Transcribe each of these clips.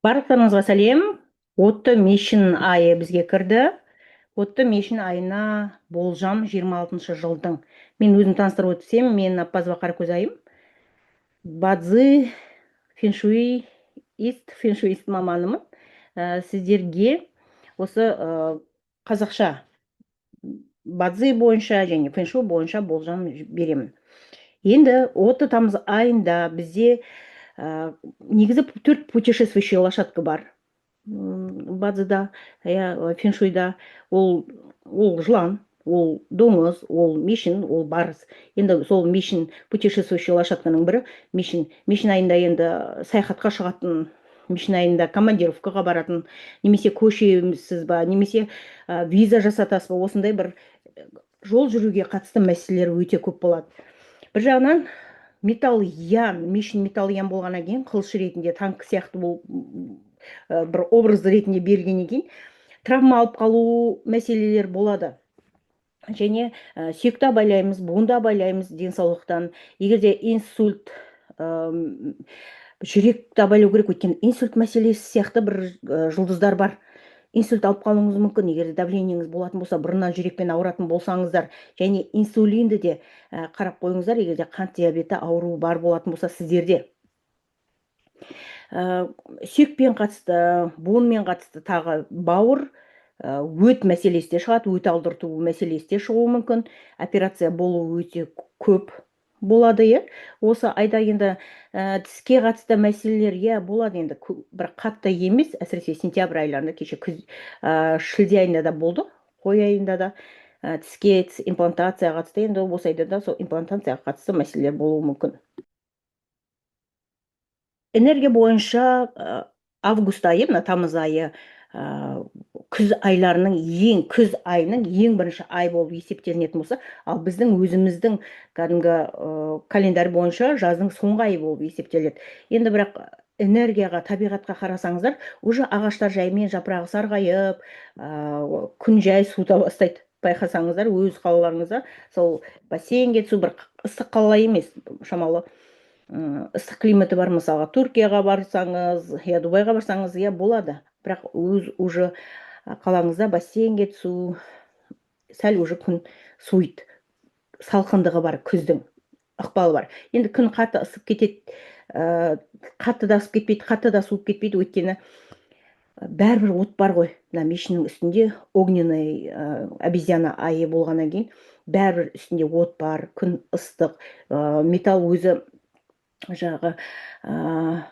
Барлықтарыңызға сәлем! Отты Мешін айы бізге кірді. Отты Мешін айына болжам 26 жылдың. Мен өзім таныстырып өтсем, мен Аппазова Қаракөз Айым. Бадзи феншуист, феншуист маманымын. Сіздерге осы қазақша бадзи бойынша және фэншуй бойынша болжам беремін. Енді отты тамыз айында бізде негізі төрт путешествующий лошадка бар бадзыда, иә, феншуйда. Ол жылан, ол доңыз, ол мешін, ол барыс. Енді сол мешін, путешествующий лошадканың бірі мешін. Мешін айында енді саяхатқа шығатын, мешін айында командировкаға баратын немесе көшесіз ба, немесе виза жасатасыз ба, осындай бір жол жүруге қатысты мәселелер өте көп болады. Бір жағынан металл ян, мешін металл ян болғаннан кейін, қылыш ретінде, танк сияқты болып, бір образ ретінде берілгеннен кейін, травма алып қалу мәселелер болады. Және сүйекті абайлаймыз, буынды абайлаймыз денсаулықтан. Егер де инсульт, жүректі абайлау керек, өйткені инсульт мәселесі сияқты бір жұлдыздар бар. Инсульт алып қалуыңыз мүмкін, егер де давлениеңіз болатын болса, бұрыннан жүрекпен ауыратын болсаңыздар. Және инсулинді де қарап қойыңыздар, егер де қант диабеті ауруы бар болатын болса сіздерде. Сүйекпен қатысты, буынмен қатысты тағы бауыр, өт мәселесі де шығады, өт алдырту мәселесі де шығуы мүмкін. Операция болуы өте көп болады, иә, осы айда. Енді тіске қатысты мәселелер, иә, болады енді, бірақ қатты емес, әсіресе сентябрь айларында. Кеше күз, шілде айында да болды, қой айында да тіске, тіс имплантацияға қатысты. Енді осы айда да сол имплантацияға қатысты мәселелер болуы мүмкін. Энергия бойынша август айы, мына тамыз айы, күз айларының ең, күз айының ең бірінші ай болып есептелінетін болса, ал біздің өзіміздің кәдімгі календарь бойынша жаздың соңғы айы болып есептеледі. Енді бірақ энергияға, табиғатқа қарасаңыздар, уже ағаштар жаймен жапырағы сарғайып, күн жай суыта бастайды. Байқасаңыздар, өз қалаларыңызда сол бассейнге түсу, бір ыстық қала емес, шамалы ыстық климаты бар, мысалға, Түркияға барсаңыз, я Дубайға барсаңыз, иә, болады. Бірақ өз уже қалаңызда бассейнге түсу, сәл уже күн суиды, салқындығы бар, күздің ықпалы бар. Енді күн қатты ысып кетеді, қатты да ысып кетпейді, қатты да суып кетпейді, өйткені бәрібір от бар ғой мына мешіннің үстінде. Огненный обезьяна айы болғаннан кейін бәрібір үстінде от бар, күн ыстық, металл өзі жаңағы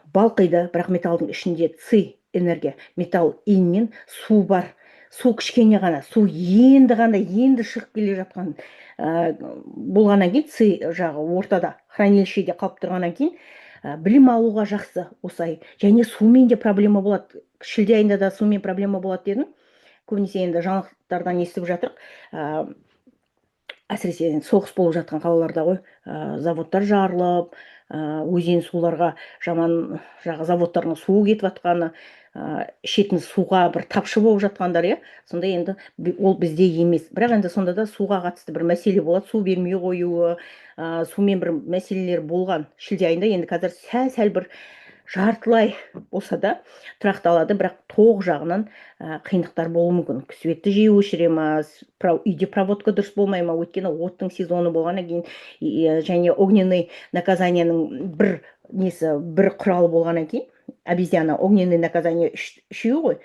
балқиды. Бірақ металлдың ішінде ци энергия, металл иньмен су бар, су кішкене ғана, су енді ғана, енді шығып келе жатқан болғаннан кейін, ци жағы ортада, хранилищеде қалып тұрғаннан кейін, білім алуға жақсы осы ай. Және сумен де проблема болады. Шілде айында да сумен проблема болады дедім. Көбінесе енді жаңалықтардан естіп жатырық, әсіресе енді соғыс болып жатқан қалаларда ғой, заводтар жарылып, өзен суларға жаман жағы, заводтардың суы кетіп жатқаны, ішетін суға бір тапшы болып жатқандар, иә, сондай. Енді ол бізде емес, бірақ енді сонда да суға қатысты бір мәселе болады, су бермей қоюы, сумен бір мәселелер болған шілде айында. Енді қазір сәл сәл бір жартылай болса да тұрақталады, бірақ тоқ жағынан қиындықтар болуы мүмкін. Светті жиі өшіре ма, үйде проводка дұрыс болмай ма? Өйткені оттың сезоны болғаннан кейін және огненный наказанияның бір несі, бір құралы болғаннан кейін обезьяна, огненный наказание үшеуі ғой: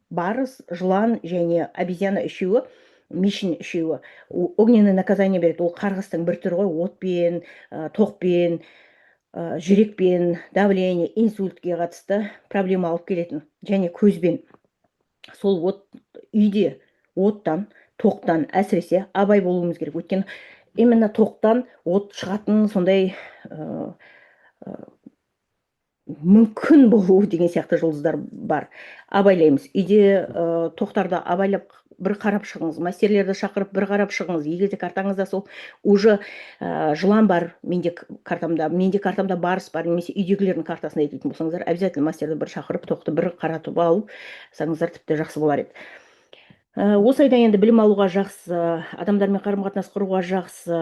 барыс, жылан және обезьяна үшеуі, мешін үшеуі огненный наказание береді. Ол қарғыстың бір түрі ғой, отпен, тоқпен, жүрекпен, давление, инсультке қатысты проблема алып келетін және көзбен. Сол от, үйде оттан, тоқтан әсіресе абай болуымыз керек, өйткені именно тоқтан от шығатын сондай мүмкін болуы деген сияқты жұлдыздар бар. Абайлаймыз үйде тоқтарды, абайлап бір қарап шығыңыз, мастерлерді шақырып бір қарап шығыңыз. Егер де картаңызда сол уже жылан бар, менде картамда барыс бар немесе үйдегілердің картасында дейтін болсаңыздар, обязательно мастерді бір шақырып, тоқты бір қаратып алып тіпті жақсы болар еді. Осы айда енді білім алуға жақсы, адамдармен қарым қатынас құруға жақсы.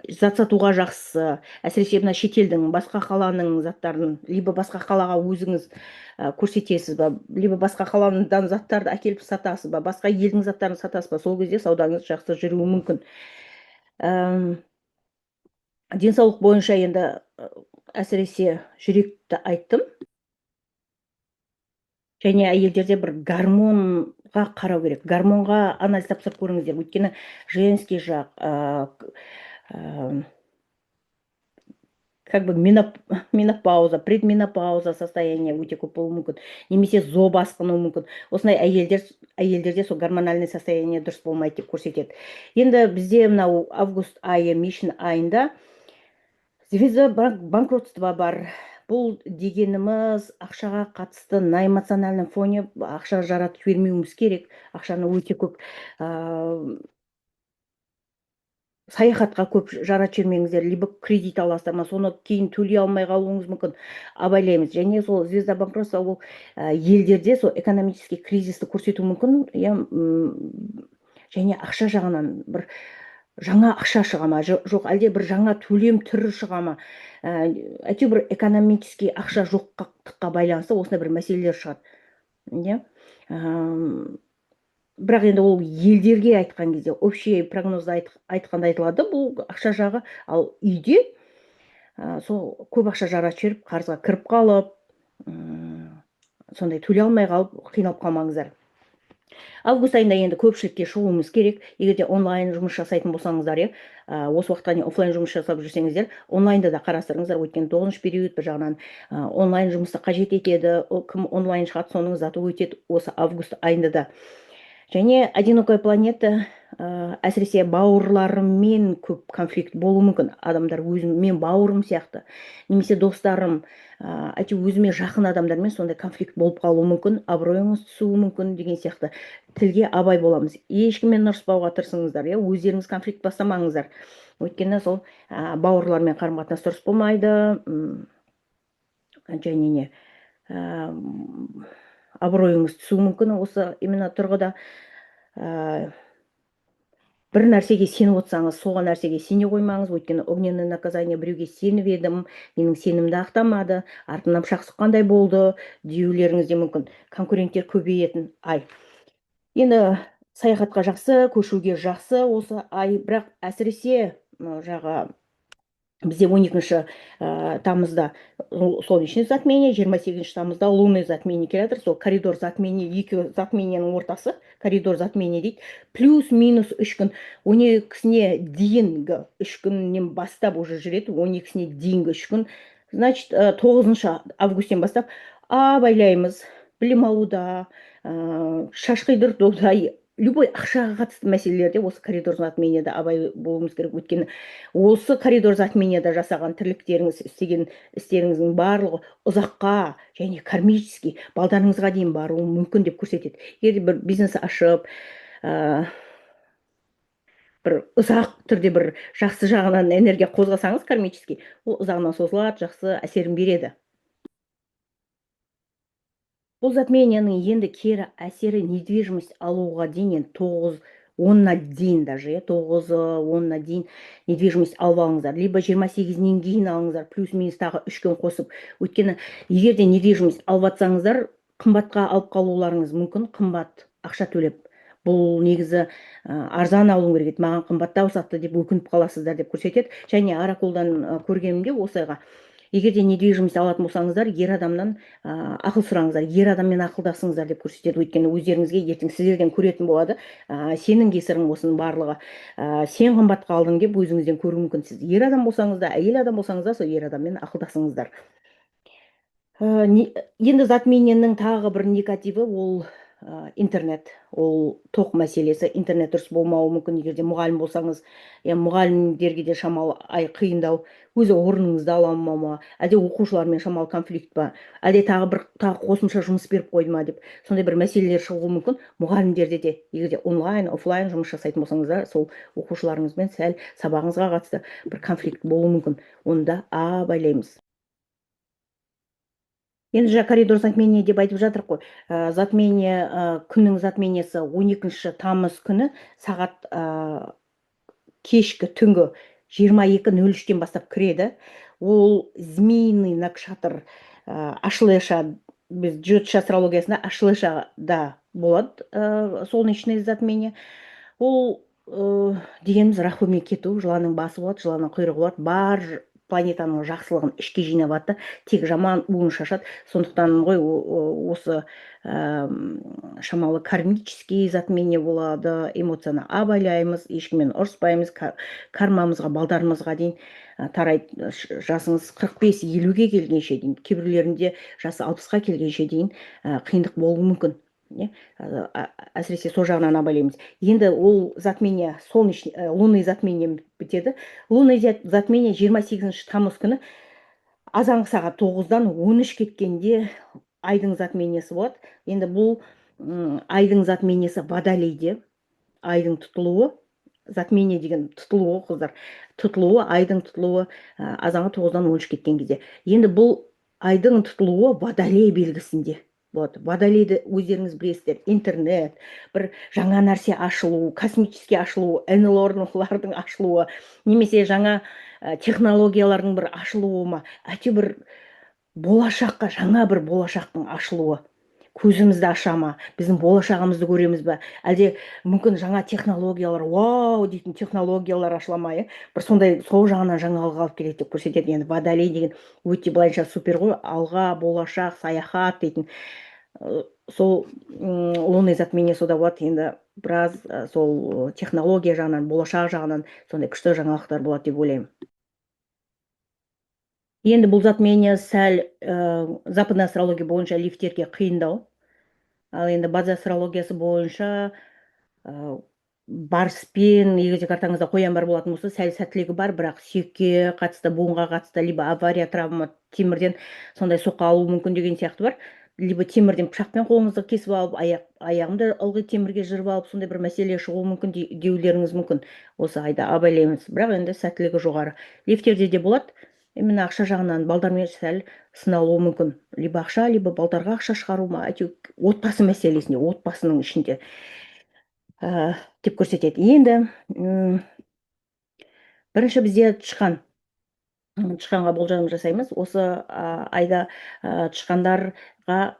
Зат сатуға жақсы, әсіресе мына шетелдің, басқа қаланың заттарын, либо басқа қалаға өзіңіз көрсетесіз ба, либо басқа қаладан заттарды әкеліп сатасыз ба, басқа елдің заттарын сатасыз ба, сол кезде саудаңыз жақсы жүруі мүмкін. Денсаулық бойынша енді әсіресе жүректі айттым. Және әйелдерде бір гормонға қарау керек, гормонға анализ тапсырып көріңіздер, өйткені женский жақ, как бы менопауза, предменопауза состояние өте көп болуы мүмкін немесе зоб асқынуы мүмкін. Осындай әйелдерде сол гормональный состояние дұрыс болмайды деп көрсетеді. Енді бізде мынау август айы, мешін айында звезда банкротства бар. Бұл дегеніміз ақшаға қатысты на эмоциональном фоне ақша жаратып жібермеуіміз керек. Ақшаны өте көп саяхатқа көп жаратып жібермеңіздер, либо кредит аласыздар ма, соны кейін төлей алмай қалуыңыз мүмкін, абайлаймыз. Және сол звезда банкротства ол елдерде сол экономический кризисті көрсетуі мүмкін, иә. Және ақша жағынан бір жаңа ақша шыға ма, жоқ әлде бір жаңа төлем түрі шыға ма, әйтеуір бір экономический ақша жоқтыққа байланысты осындай бір мәселелер шығады, иә. Бірақ енді ол елдерге айтқан кезде, общий прогнозда айтқанда айтылады бұл ақша жағы. Ал үйде сол көп ақша жаратып жіберіп, қарызға кіріп қалып, сондай төлей алмай қалып, қиналып қалмаңыздар. Август айында енді көпшілікке шығуымыз керек. Егер де онлайн жұмыс жасайтын болсаңыздар, иә, осы уақытқа дейін офлайн жұмыс жасап жүрсеңіздер, онлайнда да қарастырыңыздар, өйткені тоғызыншы период бір жағынан онлайн жұмысты қажет етеді. Кім онлайн шығады, соның заты өтеді осы август айында да. Және одинокая планета, әсіресе бауырларыммен көп конфликт болуы мүмкін. Адамдар өзім, мен бауырым сияқты немесе достарым, әйтеуір өзіме жақын адамдармен сондай конфликт болып қалуы мүмкін, абыройыңыз түсуі мүмкін деген сияқты. Тілге абай боламыз, ешкіммен ұрыспауға тырысыңыздар, иә, өздеріңіз конфликт бастамаңыздар, өйткені сол бауырлармен қарым қатынас дұрыс болмайды. Және не, абыройыңыз түсуі мүмкін осы именно тұрғыда. Бір нәрсеге сеніп отырсаңыз, сол нәрсеге сене қоймаңыз, өйткені огненное наказание, біреуге сеніп едім, менің сенімді ақтамады, артымнан пышақ сұққандай болды деулеріңіз де мүмкін. Конкуренттер көбейетін ай. Енді саяхатқа жақсы, көшуге жақсы осы ай, бірақ әсіресе жағы бізде 12 тамызда солнечный затмение, 28 тамызда лунный затмение келе жатыр. Сол коридор затмение, екі затмениенің ортасы, коридор затмение дейді, плюс минус 3 күн, 12-сіне дейінгі 3 күннен бастап уже жүреді, 12-сіне дейінгі 3 күн. Значит, 9 августтен бастап абайлаймыз білім алуда, шаш қидыртуда, любой ақшаға қатысты мәселелерде осы коридор затмениеда абай болуымыз керек, өйткені осы коридор затмениеда жасаған тірліктеріңіз, істеген істеріңіздің барлығы ұзаққа және кармический балдарыңызға дейін баруы мүмкін деп көрсетеді. Егер бір бизнес ашып, бір ұзақ түрде бір жақсы жағынан энергия қозғасаңыз кармический, ол ұзағынан созылады, жақсы әсерін береді. Бұл затмениенің енді кері әсері недвижимость алуға дейін, енді тоғыз онына дейін даже, иә, тоғызы онына дейін недвижимость алып алыңыздар, либо 28-інен кейін алыңыздар, плюс минус тағы 3 күн қосып, өйткені егер де недвижимость алып жатсаңыздар, қымбатқа алып қалуларыңыз мүмкін, қымбат ақша төлеп. Бұл негізі арзан алуым керек еді, маған қымбаттау сатты деп өкініп қаласыздар деп көрсетеді. Және оракулдан көргенімде, осы айға егер де недвижимость алатын болсаңыздар, ер адамнан ақыл сұраңыздар, ер адаммен ақылдасыңыздар деп көрсетеді, өйткені өздеріңізге ертең сіздерден көретін болады, сенің кесірің осының барлығы, сен қымбатқа алдың деп өзіңізден көруі мүмкін. Сіз ер адам болсаңыз да, әйел адам болсаңыз да, сол ер адаммен ақылдасыңыздар. Енді затмениенің тағы бір негативі ол интернет, ол тоқ мәселесі, интернет дұрыс болмауы мүмкін. Егер де мұғалім болсаңыз, иә, мұғалімдерге де шамалы ай қиындау, өзі орныңызды ала алмау ма, әлде оқушылармен шамалы конфликт па, әлде тағы бір тағы қосымша жұмыс беріп қойды ма деп сондай бір мәселелер шығуы мүмкін. Мұғалімдерде де, егер де онлайн, офлайн жұмыс жасайтын болсаңыздар, сол оқушыларыңызбен сәл сабағыңызға қатысты бір конфликт болуы мүмкін, оны да абайлаймыз. Енді жаңа коридор затмение деп айтып жатырық қой. Затмение, күннің затмениесі 12 тамыз күні сағат кешкі түнгі 22:03-тен бастап кіреді. Ол змеиный накшатр, Ашлеша, біз джотиш астрологиясында Ашлешада болады солнечное затмение. Ол дегеніміз Рахумен кету, жыланның басы болады, жыланның құйрығы болады, бар планетаның жақсылығын ішке жинап алады да, тек жаман уын шашады. Сондықтан ғой осы шамалы кармический затмение болады. Эмоцияны абайлаймыз, ешкіммен ұрыспаймыз, кармамызға, балдарымызға дейін тарайды. Жасыңыз 45-50-ге келгенше дейін, кейбіреулерінде жасы 60-қа келгенше дейін қиындық болуы мүмкін, иә. Әсіресе сол жағынан абайлаймыз. Енді ол затмение солнечный, лунный затмение бітеді. Лунный затмение 28 тамыз күні азанғы сағат 9-дан 13 кеткенде айдың затмениесі болады. Енді бұл айдың затмениесі Водолейде, айдың тұтылуы, затмение деген тұтылуы, қыздар, тұтылуы, айдың тұтылуы азанғы 9-дан 13 кеткен кезде. Енді бұл айдың тұтылуы Водолей белгісінде болады. Водолейді өздеріңіз білесіздер: интернет, бір жаңа нәрсе ашылу, космический ашылу, НЛО-лардың ашылуы немесе жаңа технологиялардың бір ашылуы ма, әйтеуір бір болашаққа, жаңа бір болашақтың ашылуы. Көзімізді аша ма, біздің болашағымызды көреміз бе, әлде мүмкін жаңа технологиялар, вау дейтін технологиялар ашыла ма, иә, бір сондай, сол жағынан жаңалық алып келеді деп көрсетеді. Енді Водолей деген өте былайынша супер ғой, алға, болашақ, саяхат дейтін. Сол лунный затмение сода болады. Енді біраз сол технология жағынан, болашақ жағынан сондай күшті жаңалықтар болады деп ойлаймын. Енді бұл затмение сәл западный астрология бойынша лифтерге қиындау, ал енді база астрологиясы бойынша барыспен, егер де картаңызда қоян бар болатын болса, сәл сәттілігі бар, бірақ сүйекке қатысты, буынға қатысты либо авария, травма, темірден сондай соққы алуы мүмкін деген сияқты бар, либо темірден пышақпен қолыңызды кесіп алып, аяғымды ылғи темірге жырып алып, сондай бір мәселе шығуы мүмкін деулеріңіз мүмкін. Осы айда абайлаймыз, бірақ енді сәттілігі жоғары. Лифтерде де болады, именно ақша жағынан балдармен сәл сыналуы мүмкін, либо ақша, либо балдарға ақша шығару ма, әйтеуір отбасы мәселесінде, отбасының ішінде деп көрсетеді. Енді бірінші бізде тышқан. Тышқанға болжам жасаймыз. Осы айда тышқандарға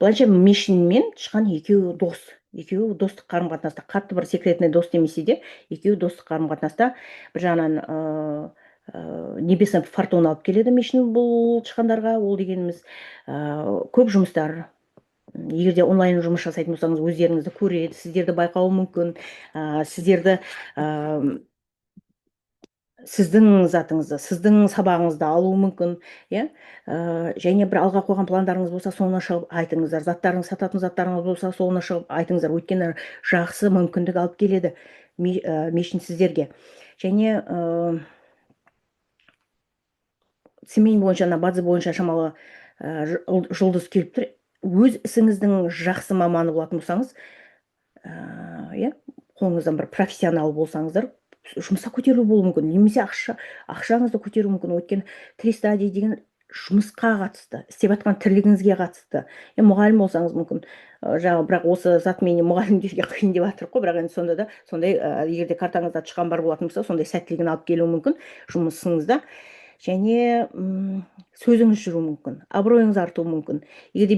былайша мешін мен тышқан екеуі дос, екеуі достық қарым қатынаста, қатты бір секретный дос демесе де, екеуі достық қарым қатынаста. Бір жағынан небесный фортуна алып келеді мешін бұл тышқандарға. Ол дегеніміз көп жұмыстар, егер де онлайн жұмыс жасайтын болсаңыз, өздеріңізді көреді, сіздерді байқауы мүмкін, сіздерді, сіздің затыңызды, сіздің сабағыңызды алуы мүмкін, иә. Және бір алға қойған пландарыңыз болса, соны шығып айтыңыздар, заттарыңыз, сататын заттарыңыз болса, соны шығып айтыңыздар, өйткені жақсы мүмкіндік алып келеді мешін сіздерге. Және цимень бойынша, ана бадзи бойынша шамалы жұлдыз келіп тұр. Өз ісіңіздің жақсы маманы болатын болсаңыз, иә, қолыңыздан бір профессионал болсаңыздар, жұмысқа көтерілу болуы мүмкін немесе ақшаңызды көтеруі мүмкін, өйткені три стадии деген жұмысқа қатысты, істеп жатқан тірлігіңізге қатысты. Е, мұғалім болсаңыз, мүмкін жаңағы, бірақ осы затмение мұғалімдерге қиын деп жатырмық қой, бірақ енді сонда да сондай егер де картаңызда тышқан бар болатын болса, сондай сәттілігін алып келуі мүмкін жұмысыңызда. Және сөзіңіз жүруі мүмкін, абыройыңыз артуы мүмкін. Егер де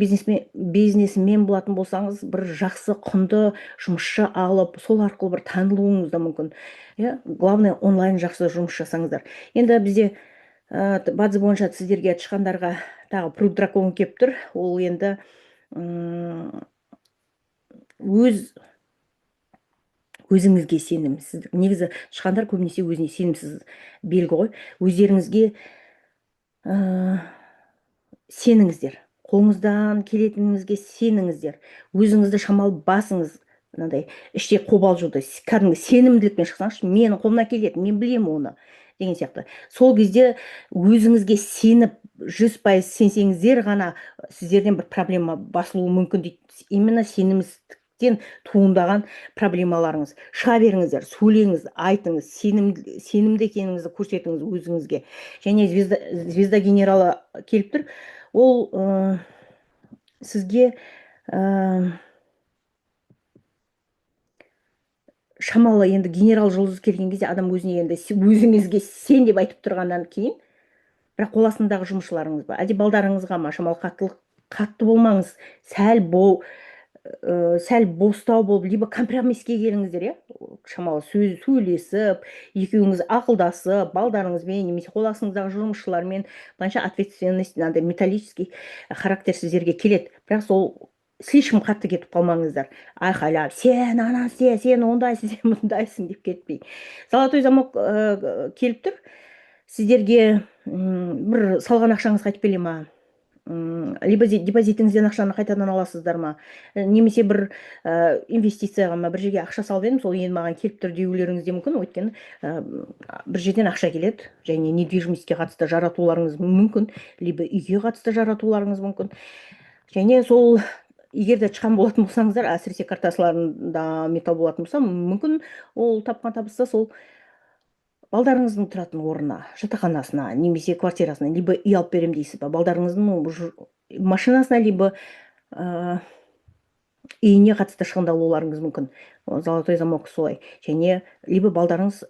бизнесмен болатын болсаңыз, бір жақсы құнды жұмысшы алып, сол арқылы бір танылуыңыз да мүмкін, иә. Главное, онлайн жақсы жұмыс жасаңыздар. Енді бізде бадзи бойынша сіздерге, тышқандарға, тағы пруд дракон келіп тұр. Ол енді өз өзіңізге сенімсіздік. Негізі тышқандар көбінесе өзіне сенімсіз белгі ғой. Өздеріңізге сеніңіздер, қолыңыздан келетініңізге сеніңіздер, өзіңізді шамалы басыңыз, мынандай іште қобалжуды, кәдімгі сенімділікпен шықсаңызшы, менің қолымнан келеді, мен білемін оны деген сияқты. Сол кезде өзіңізге сеніп, 100% сенсеңіздер ғана сіздерден бір проблема басылуы мүмкін дейді. Именно сенімсіздіктен туындаған проблемаларыңыз. Шыға беріңіздер, сөйлеңіз, айтыңыз, сенімді екеніңізді көрсетіңіз өзіңізге. Және звезда генералы келіп тұр. Ол сізге Шамалы енді генерал жұлдыз келген кезде адам өзіне енді өзіңізге «сен» деп айтып тұрғаннан кейін, бірақ қол астындағы жұмысшыларыңыз ба, әлде балдарыңызға ма, шамалы қаттылық, қатты болмаңыз, сәл бостау болып, либо компромисске келіңіздер, иә. Шамалы сөз сөйлесіп, екеуіңіз ақылдасып, балдарыңызбен немесе қол астыңыздағы жұмысшылармен. Былайынша, ответственность, мынандай металлический характер сіздерге келеді, бірақ сол слишком қатты кетіп қалмаңыздар, айқайлап: «Сен ана істе, сен ондайсың, сен мұндайсың» деп кетпей. Золотой замок келіп тұр сіздерге. Бір салған ақшаңыз қайтып келе ма, либо депозитіңізден ақшаны қайтадан аласыздар ма, немесе бір инвестицияға ма, бір жерге ақша салып едім, сол енді маған келіп тұр деулеріңіз де мүмкін. Өйткені бір жерден ақша келеді және недвижимость ке қатысты жаратуларыңыз мүмкін, либо үйге қатысты жаратуларыңыз мүмкін. Және сол егер де тышқан болатын болсаңыздар, әсіресе картасыларында металл болатын болса, мүмкін, ол тапқан табысы сол балдарыңыздың тұратын орнына, жатақханасына немесе квартирасына, либо үй алып беремін дейсіз ба, балдарыңыздың машинасына, либо үйіне қатысты шығындалуларыңыз мүмкін. Золотой замок солай. Және либо балдарыңыз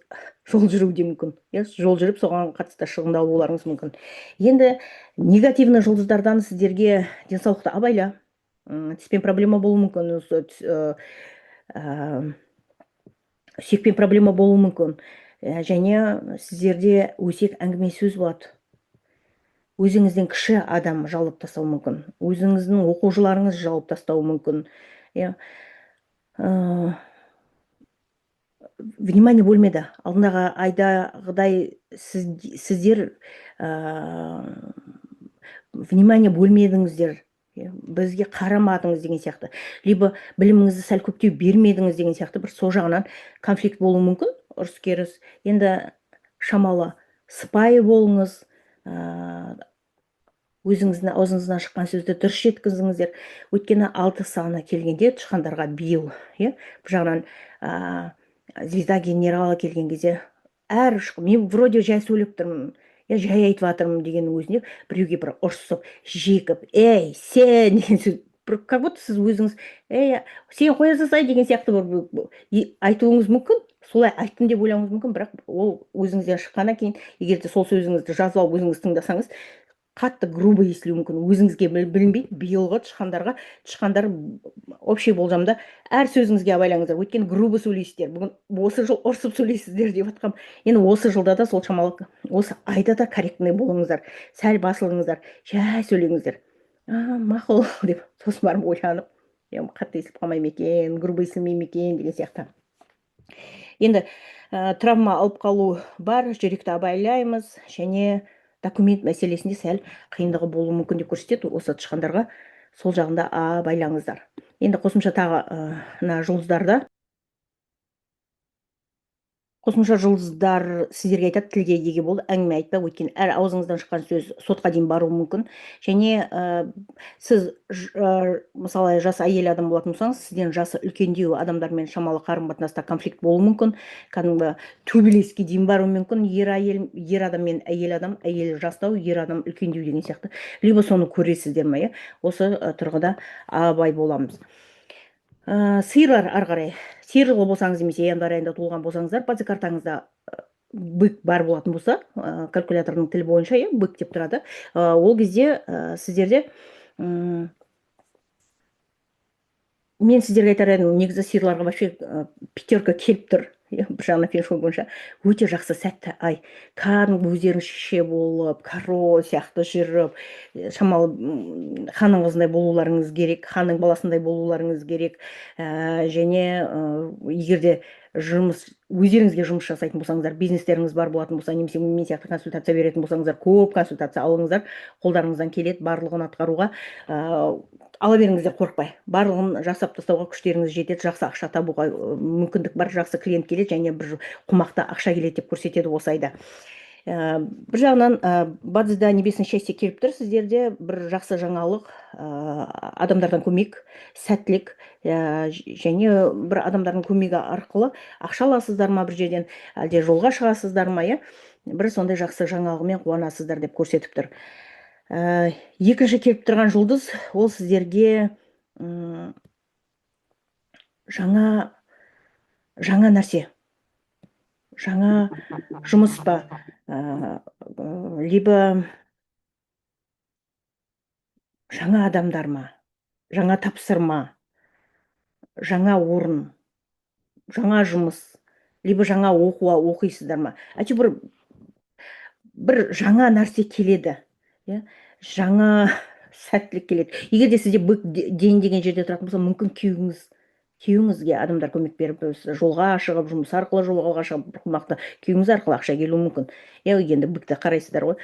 жол жүруі де мүмкін, иә, жол жүріп, соған қатысты шығындалуларыңыз мүмкін. Енді негативный жұлдыздардан сіздерге денсаулықты абайла, тіспен проблема болуы мүмкін, сүйекпен проблема болуы мүмкін. Және сіздерде өсек, әңгіме, сөз болады. Өзіңізден кіші адам жауып тастауы мүмкін, өзіңіздің оқушыларыңыз жауып тастауы мүмкін, иә. Внимание бөлмеді алдындағы айдағыдай сіздер внимание бөлмедіңіздер, иә, бізге қарамадыңыз деген сияқты, либо біліміңізді сәл көптеу бермедіңіз деген сияқты, бір сол жағынан конфликт болуы мүмкін, ұрыс керіс. Енді шамалы сыпайы болыңыз, өзіңіздің аузыңыздан шыққан сөзді дұрыс жеткізіңіздер. Өйткені алты саны келгенде тышқандарға биыл, иә, бір жағынан звезда генерала келген кезде әр мен вроде жай сөйлеп тұрмын, иә, жай айтып жатырмын дегеннің өзінде біреуге бір ұрсып, жекіп, «Ей, сен» деген сөз, бір как будто сіз өзіңіз «Ей, сен қоя салсай» деген сияқты бір айтуыңыз мүмкін, солай айттым деп ойлауыңыз мүмкін. Бірақ ол өзіңізден шыққаннан кейін, егер де сол сөзіңізді жазып алып, өзіңіз тыңдасаңыз, қатты грубо естілуі мүмкін, өзіңізге білінбейді. Биылғы тышқандарға, тышқандар, общий болжамда әр сөзіңізге абайлаңыздар, өйткені грубо сөйлейсіздер. Бүгін осы жыл ұрсып сөйлейсіздер деп жатқанмын. Енді осы жылда да сол шамалы, осы айда да корректный болыңыздар, сәл басылыңыздар, жай сөйлеңіздер, «А, мақұл» деп, сосын барып ойланып, қатты естіліп қалмай ма екен, грубо естілмей ме екен деген сияқты. Енді травма алып қалу бар, жүректі абайлаймыз және документ мәселесінде сәл қиындығы болуы мүмкін деп көрсетеді осы тышқандарға, сол жағында абайлаңыздар. Енді қосымша тағы мына жұлдыздарда, қосымша жұлдыздар сіздерге айтады: тілге еге бол, әңгіме айтпа, өйткені әр аузыңыздан шыққан сөз сотқа дейін баруы мүмкін. Және сіз мысалы, жас әйел адам болатын болсаңыз, сізден жасы үлкендеу адамдармен шамалы қарым қатынаста конфликт болуы мүмкін, кәдімгі төбелеске дейін баруы мүмкін. Ер, әйел, ер адам мен әйел адам, әйел жастау, ер адам үлкендеу деген сияқты, либо соны көресіздер ма, иә. Осы тұрғыда абай боламыз. Сиырлар ары қарай. Сиыр жылғы болсаңыз немесе январь айында туылған болсаңыздар, база картаңызда бык бар болатын болса, калькулятордың тілі бойынша, иә, бык деп тұрады. Ол кезде сіздерде мен сіздерге айтар едім, негізі сиырларға вообще пятерка келіп тұр, иә. Бір жағынан феншуй бойынша өте жақсы, сәтті ай. Кәдімгі өздеріңізше болып, король сияқты жүріп, шамалы ханның қызындай болуларыңыз керек, ханның баласындай болуларыңыз керек. Және егер де жұмыс, өздеріңізге жұмыс жасайтын болсаңыздар, бизнестеріңіз бар болатын болса немесе мен сияқты консультация беретін болсаңыздар, көп консультация алыңыздар. Қолдарыңыздан келеді барлығын атқаруға, ала беріңіздер қорықпай, барлығын жасап тастауға күштеріңіз жетеді. Жақсы ақша табуға мүмкіндік бар, жақсы клиент келеді және бір қомақты ақша келеді деп көрсетеді осы айда. Бір жағынан бадзида небесное счастье келіп тұр сіздерде, бір жақсы жаңалық, адамдардан көмек, сәттілік, және бір адамдардың көмегі арқылы ақша аласыздар ма бір жерден, әлде жолға шығасыздар ма, иә, бір сондай жақсы жаңалығымен қуанасыздар деп көрсетіп тұр. Екінші келіп тұрған жұлдыз ол сіздерге жаңа Жаңа нәрсе, жаңа жұмыс па, либо жаңа адамдар ма, жаңа тапсырма, жаңа орын, жаңа жұмыс, либо жаңа оқу оқисыздар ма, әйтеуір бір жаңа нәрсе келеді, иә, жаңа сәттілік келеді. Егер де сізде Бык день деген жерде тұратын болса, мүмкін күйеуіңізге адамдар көмек беріп, жолға шығып, жұмыс арқылы жолға шығып, мықты күйеуіңіз арқылы ақша келуі мүмкін, иә. Енді Быкты қарайсыздар ғой.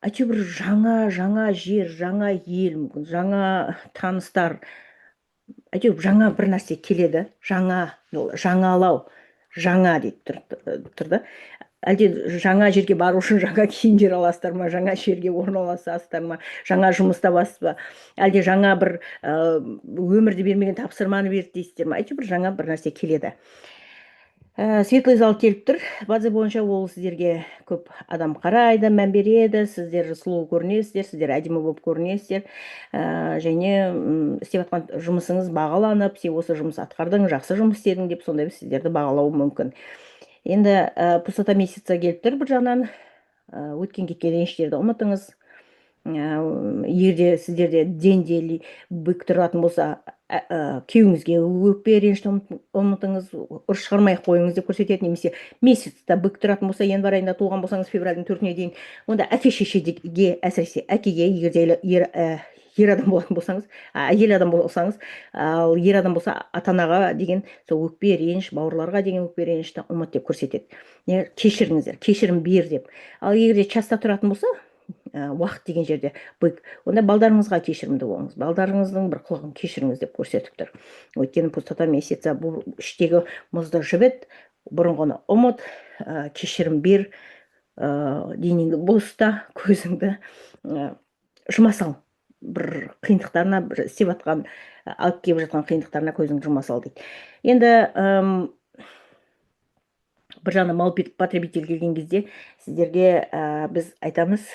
Әйтеуір жаңа жер, жаңа ел, мүмкін жаңа таныстар, әйтеуір жаңа бір нәрсе келеді. Жаңа, жаңалау, жаңа деп тұр да. Әлде жаңа жерге бару үшін жаңа киімдер аласыздар ма, жаңа жерге орналасасыздар ма, жаңа жұмыс табасыз ба, әлде жаңа бір өмірде бермеген тапсырманы берді дейсіздер ма, әйтеуір бір жаңа бір нәрсе келеді. Светлый зал келіп тұр. База бойынша ол сіздерге көп адам қарайды, мән береді, сіздер сұлу көрінесіздер, сіздер әдемі болып көрінесіздер. Және істеп жатқан жұмысыңыз бағаланып, сен осы жұмыс атқардың, жақсы жұмыс істедің деп сондай сіздерді бағалауы мүмкін. Енді пустота месяца келіп тұр. Бір жағынан өткен кеткен реніштерді ұмытыңыз. Егер де сіздерде денде Бык тұратын болса, күйеуіңізге өкпе, ренішті ұмытыңыз, ұрыс шығармай ақ қойыңыз деп көрсетеді. Немесе месяцта Бык тұратын болса, январь айында туылған болсаңыз, февральдың 4-іне дейін, онда әке шешеге, әсіресе әкеге, егер де ер адам болатын болсаңыз, әйел адам болсаңыз, ал ер адам болса, ата анаға деген сол өкпе, реніш, бауырларға деген өкпе, ренішті ұмыт деп көрсетеді, не кешіріңіздер, кешірім бер деп. Ал егер де часта тұратын болса, уақыт деген жерде Бык, онда балдарыңызға кешірімді болыңыз, балдарыңыздың бір қылығын кешіріңіз деп көрсетіп тұр. Өйткені пустота месяца бұл іштегі мұзды жібіт, бұрынғыны ұмыт, кешірім бер, денеңді бос ұста, көзіңді жұма сал бір қиындықтарына, бір істеп жатқан, алып келіп жатқан қиындықтарына көзіңді жұма сал дейді. Енді бір жағынан мал потребитель келген кезде сіздерге біз айтамыз: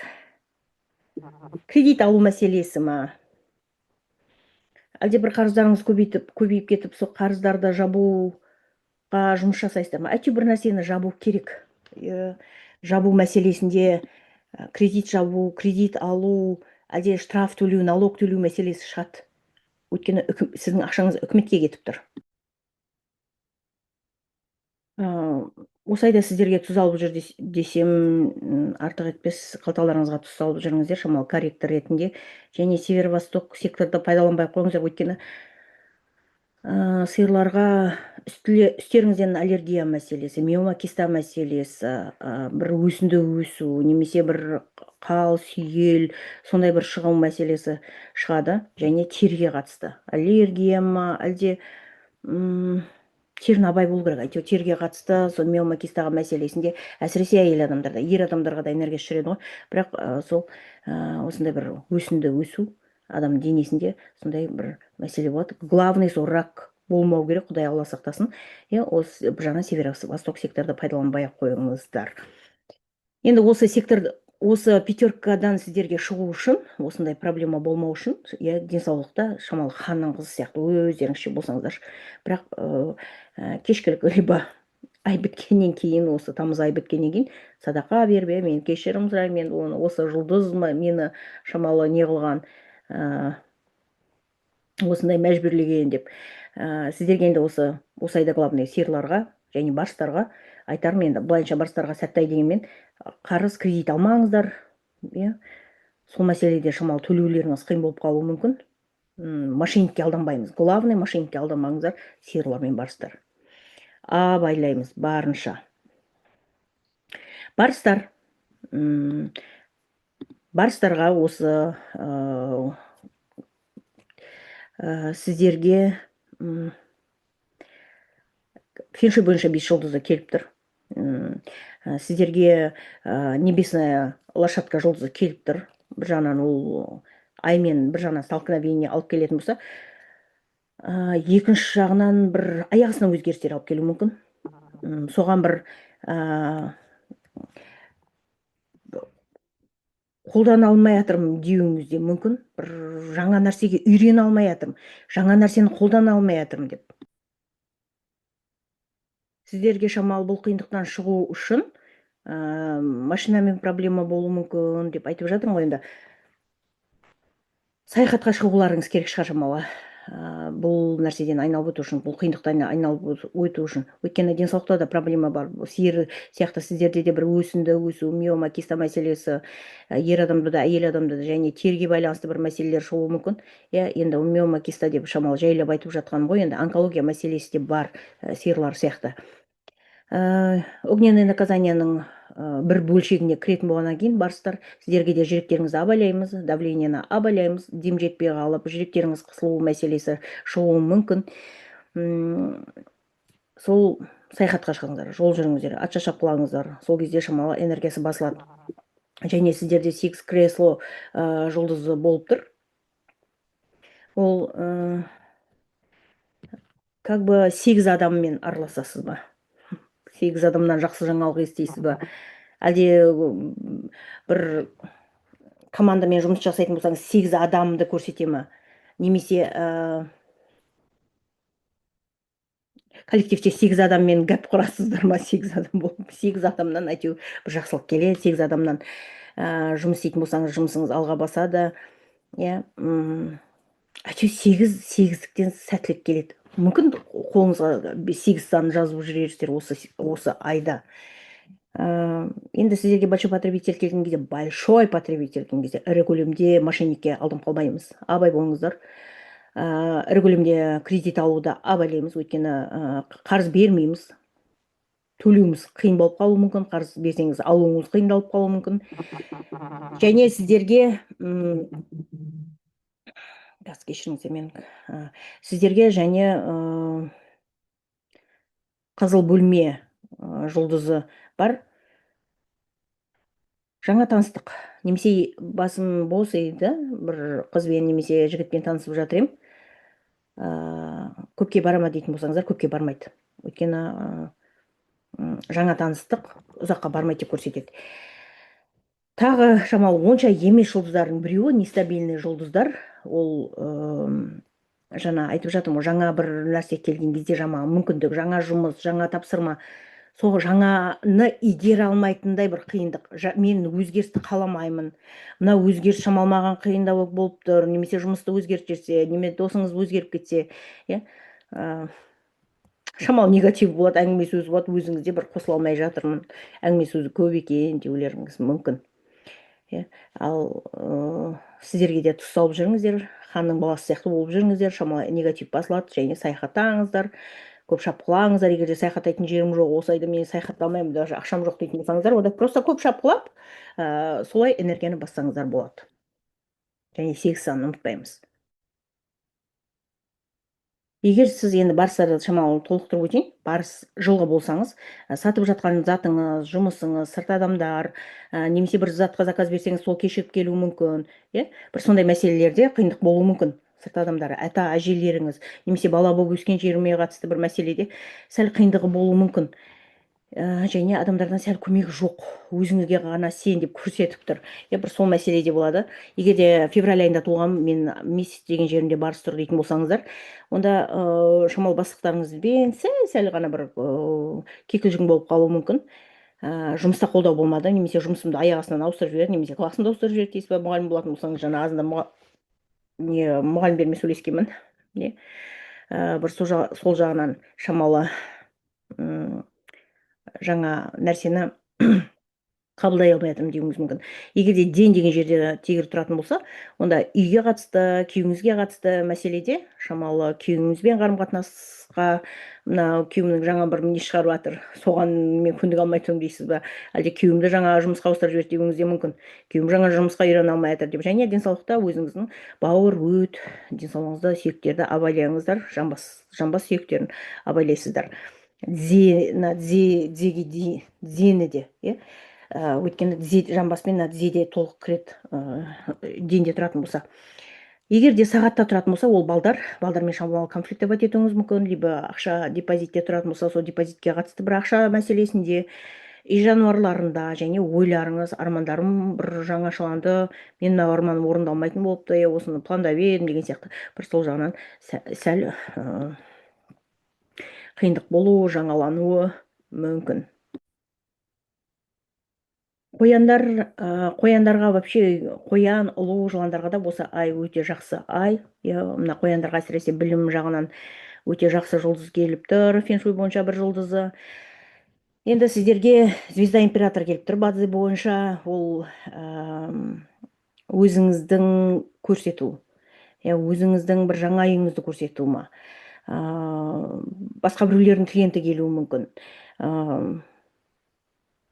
кредит алу мәселесі ма, әлде бір қарыздарыңыз көбейіп кетіп, сол қарыздарды жабуға жұмыс жасайсыздар ма, әйтеуір бір нәрсені жабу керек. Жабу мәселесінде кредит жабу, кредит алу, әлде штраф төлеу, налог төлеу мәселесі шығады. Өйткені сіздің ақшаңыз үкіметке кетіп тұр. Осы айда сіздерге тұз алып жүр десем, артық етпес. Қалталарыңызға тұз салып жүріңіздер шамалы, корректор ретінде. Және северо восток секторды пайдаланбай ақ қойыңыздар, өйткені сиырларға үстеріңізден аллергия мәселесі, миома, киста мәселесі, бір өсінді өсу немесе бір қал, сүйел сондай бір шығу мәселесі шығады. Және теріге қатысты аллергия ма, әлде теріні абай болу керек. Әйтеуір теріге қатысты сол миома, кистаға мәселесінде, әсіресе әйел адамдарда, ер адамдарға да энергия жүреді ғой, бірақ сол осындай бір өсінді өсу адам денесінде сондай бір мәселе болады. Главный сол рак болмау керек, құдай Алла сақтасын, иә. Осы бір жағынан северо восток секторды пайдаланбай ақ қойыңыздар. Енді осы сектор, осы пятеркадан сіздерге шығу үшін, осындай проблема болмау үшін, иә, денсаулықта шамалы ханның қызы сияқты өздеріңізше болсаңыздаршы. Бірақ кешкілік либо ай біткеннен кейін, осы тамыз айы біткеннен кейін садақа беріп, иә, мен кешірім сұраймын, мен оны, осы жұлдыз мені шамалы не қылған, осындай мәжбүрлеген деп. Сіздерге енді осы айда главный сиырларға және барстарға айтарым, енді былайынша барстарға сәтті ай дегенмен, қарыз, кредит алмаңыздар, иә, сол мәселеде шамалы төлеулеріңіз қиын болып қалуы мүмкін. Мошенникке алданбаймыз, главный мошенникке алданбаңыздар, сиырлар мен барстар. Абайлаймыз барынша. Барыстар, барыстарға осы сіздерге фэншуй бойынша бес жұлдызы келіп тұр. Сіздерге небесная лошадка жұлдызы келіп тұр. Бір жағынан ол аймен бір жағынан столкновение алып келетін болса, екінші жағынан бір аяқ астынан өзгерістер алып келуі мүмкін. Соған бір қолдана алмай жатырмын деуіңіз де мүмкін, бір жаңа нәрсеге үйрене алмай жатырмын, жаңа нәрсені қолдана алмай жатырмын деп. Сіздерге шамалы бұл қиындықтан шығу үшін машинамен проблема болуы мүмкін деп айтып жатырмын ғой. Енді саяхатқа шығуларыңыз керек шығар шамалы бұл нәрседен айналып өту үшін, бұл қиындықтан айналып өту үшін. Өйткені денсаулықта да проблема бар. Сиыр сияқты сіздерде де бір өсінді өсу, миома, киста мәселесі, ер адамда да, әйел адамда да және теріге байланысты бір мәселелер шығуы мүмкін, иә. Енді миома, киста деп шамалы жайлап айтып жатқаным ғой. Енді онкология мәселесі де бар, сиырлар сияқты. Огненное наказанияның бір бөлшегіне кіретін болғаннан кейін, барыстар, сіздерге де жүректеріңізді абайлаймыз, давлениені абайлаймыз. Дем жетпей қалып, жүректеріңіз қысылу мәселесі шығуы мүмкін. Сол саяхатқа шығыңыздар, жол жүріңіздер, атша шапқылаңыздар. Сол кезде шамалы энергиясы басылады. Және сіздерде сегіз кресло жұлдызы болып тұр. Ол как бы сегіз адаммен араласасыз ба, сегіз адамнан жақсы жаңалық естисіз ба, әлде бір командамен жұмыс жасайтын болсаңыз, сегіз адамды көрсете ма, немесе коллективте сегіз адаммен гәп құрасыздар ма, сегіз адам болып, сегіз адамнан әйтеуір бір жақсылық келеді. Сегіз адамнан жұмыс істейтін болсаңыз, жұмысыңыз алға басады, иә. Әйтеуір сегіз, сегіздіктен сәттілік келеді. Мүмкін, қолыңызға сегіз санын жазып жүрерсіздер осы айда. Енді сіздерге большой потребитель келген кезде, большой потребитель келген кезде ірі көлемде мошенникке алданып қалмаймыз, абай болыңыздар. Ірі көлемде кредит алуда абайлаймыз, өйткені қарыз бермейміз, төлеуіміз қиын болып қалуы мүмкін. Қарыз берсеңіз, алуыңыз қиындалып қалуы мүмкін. Және сіздерге қазір, кешіріңіздер, мен сіздерге және қызыл бөлме жұлдызы бар. Жаңа таныстық немесе басым бос еді, бір қызбен немесе жігітпен танысып жатыр едім, көпке бара ма дейтін болсаңыздар, көпке бармайды. Өйткені жаңа таныстық ұзаққа бармайды деп көрсетеді. Тағы шамалы онша емес жұлдыздардың біреуі нестабильный жұлдыздар. Ол жаңа айтып жатырмын ғой, жаңа бір нәрсе келген кезде, жаңа мүмкіндік, жаңа жұмыс, жаңа тапсырма, сол жаңаны игере алмайтындай бір қиындық. Мен өзгерісті қаламаймын, мына өзгеріс шамалы маған қиындау болып тұр. Немесе жұмысты өзгертіп жіберсе, немесе досыңыз өзгеріп кетсе, иә, шамалы негатив болады, әңгіме сөз болады. Өзіңізде бір қосыла алмай жатырмын, әңгіме сөзі көп екен деулеріңіз мүмкін, иә. Ал сіздерге де тұз салып жүріңіздер, ханның баласы сияқты болып жүріңіздер, шамалы негатив басылады. Және саяхаттаңыздар, көп шапқылаңыздар. Егер де саяхаттайтын жерім жоқ, осы айда мен саяхаттамаймын, даже ақшам жоқ дейтін болсаңыздар, онда просто көп шапқылап, солай энергияны бассаңыздар болады. Және сегіз санын ұмытпаймыз. Егер сіз енді барыстарды шамалы толықтырып өтейін. Барыс жылғы болсаңыз, сатып жатқан затыңыз, жұмысыңыз, сырт адамдар, немесе бір затқа заказ берсеңіз, сол кешігіп келуі мүмкін, иә. Бір сондай мәселелерде қиындық болуы мүмкін. Сырт адамдар, ата әжелеріңіз немесе бала болып өскен жеріме қатысты бір мәселеде сәл қиындығы болуы мүмкін. Және адамдардан сәл көмек жоқ, өзіңізге ғана сен деп көрсетіп тұр, иә. Бір сол мәселеде болады. Егер де февраль айында туған мен, месяц деген жерімде барыс тұр дейтін болсаңыздар, онда шамалы бастықтарыңызбен сәл сәл ғана бір кикілжің болып қалуы мүмкін. Жұмыста қолдау болмады немесе жұмысымды аяқ астынан ауыстырып жіберді немесе классымды ауыстырып жіберді дейсіз ба? Мұғалім болатын болсаңыз, жаңа азында не мұғалімдермен сөйлескенмін, не бір сол жағынан шамалы жаңа нәрсені қабылдай алмай жатырмын деуіңіз мүмкін. Егер де день деген жерде тигр тұратын болса, онда үйге қатысты, күйеуіңізге қатысты мәселеде шамалы күйеуіңізбен қарым қатынасқа, мына күйеуімнің жаңа бір не шығарып жатыр, соған мен көндіге алмай тұрмын дейсіз ба, әлде күйеуімді жаңа жұмысқа ауыстырып жіберді деуіңіз де мүмкін, күйеуім жаңа жұмысқа үйрене алмай жатыр деп. Және денсаулықта өзіңіздің бауыр, өт денсаулығыңызды, сүйектерді абайлаңыздар, жамбас сүйектерін абайлайсыздар. Тізе, мына тізе, тізеге, тізені де, иә. Өйткені тізе, жамбас пен мына тізе де толық кіреді, денде тұратын болса. Егер де сағатта тұратын болса, ол балдармен шамалы конфликтовать етуіңіз мүмкін. Либо ақша депозитте тұратын болса, сол депозитке қатысты бір ақша мәселесінде, үй жануарларында. Және ойларыңыз, армандарым бір жаңашыланды, мен мына арманым орындалмайтын болыпты, иә, осыны пландап едім деген сияқты, бір сол жағынан сәл қиындық болуы, жаңалануы мүмкін. Қояндар, қояндарға вообще, қоян, ұлу жыландарға да осы ай өте жақсы ай. Иә, мына қояндарға әсіресе білім жағынан өте жақсы жұлдыз келіп тұр, феншуй бойынша бір жұлдызы. Енді сіздерге звезда император келіп тұр бадзи бойынша. Ол өзіңіздің көрсету, иә, өзіңіздің бір жаңа үйіңізді көрсету ма, басқа біреулердің клиенті келуі мүмкін.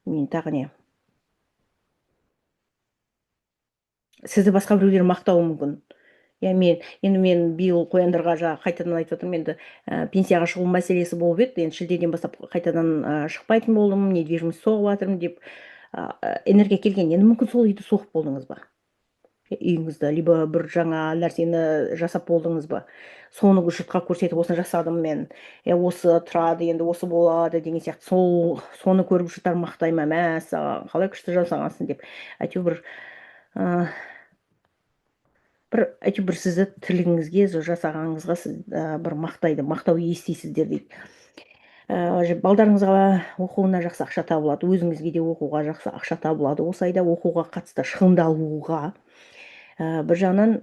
Мен тағы не, сізді басқа біреулер мақтауы мүмкін. Иә, мен енді мен биыл қояндарға жаңа қайтадан айтып жатырмын, енді пенсияға шығу мәселесі болып еді, енді шілдеден бастап қайтадан шықпайтын болдым, недвижимость соғып жатырмын деп энергия келген. Енді мүмкін сол үйді соғып болдыңыз ба, үйіңізді, либо бір жаңа нәрсені жасап болдыңыз ба, соны жұртқа көрсетіп, осыны жасадым мен, иә, осы тұрады, енді осы болады деген сияқты. Сол соны көріп жұрттар мақтай ма, мәссаған, қалай күшті жасағансың деп, әйтеуір бір бір әйтеуір бір сізді тірлігіңізге, жасағаныңызға сіз бір мақтайды, мақтау естисіздер дейді. Балдарыңызға оқуына жақсы ақша табылады, өзіңізге де оқуға жақсы ақша табылады. Осы айда оқуға қатысты шығындалуға, бір жағынан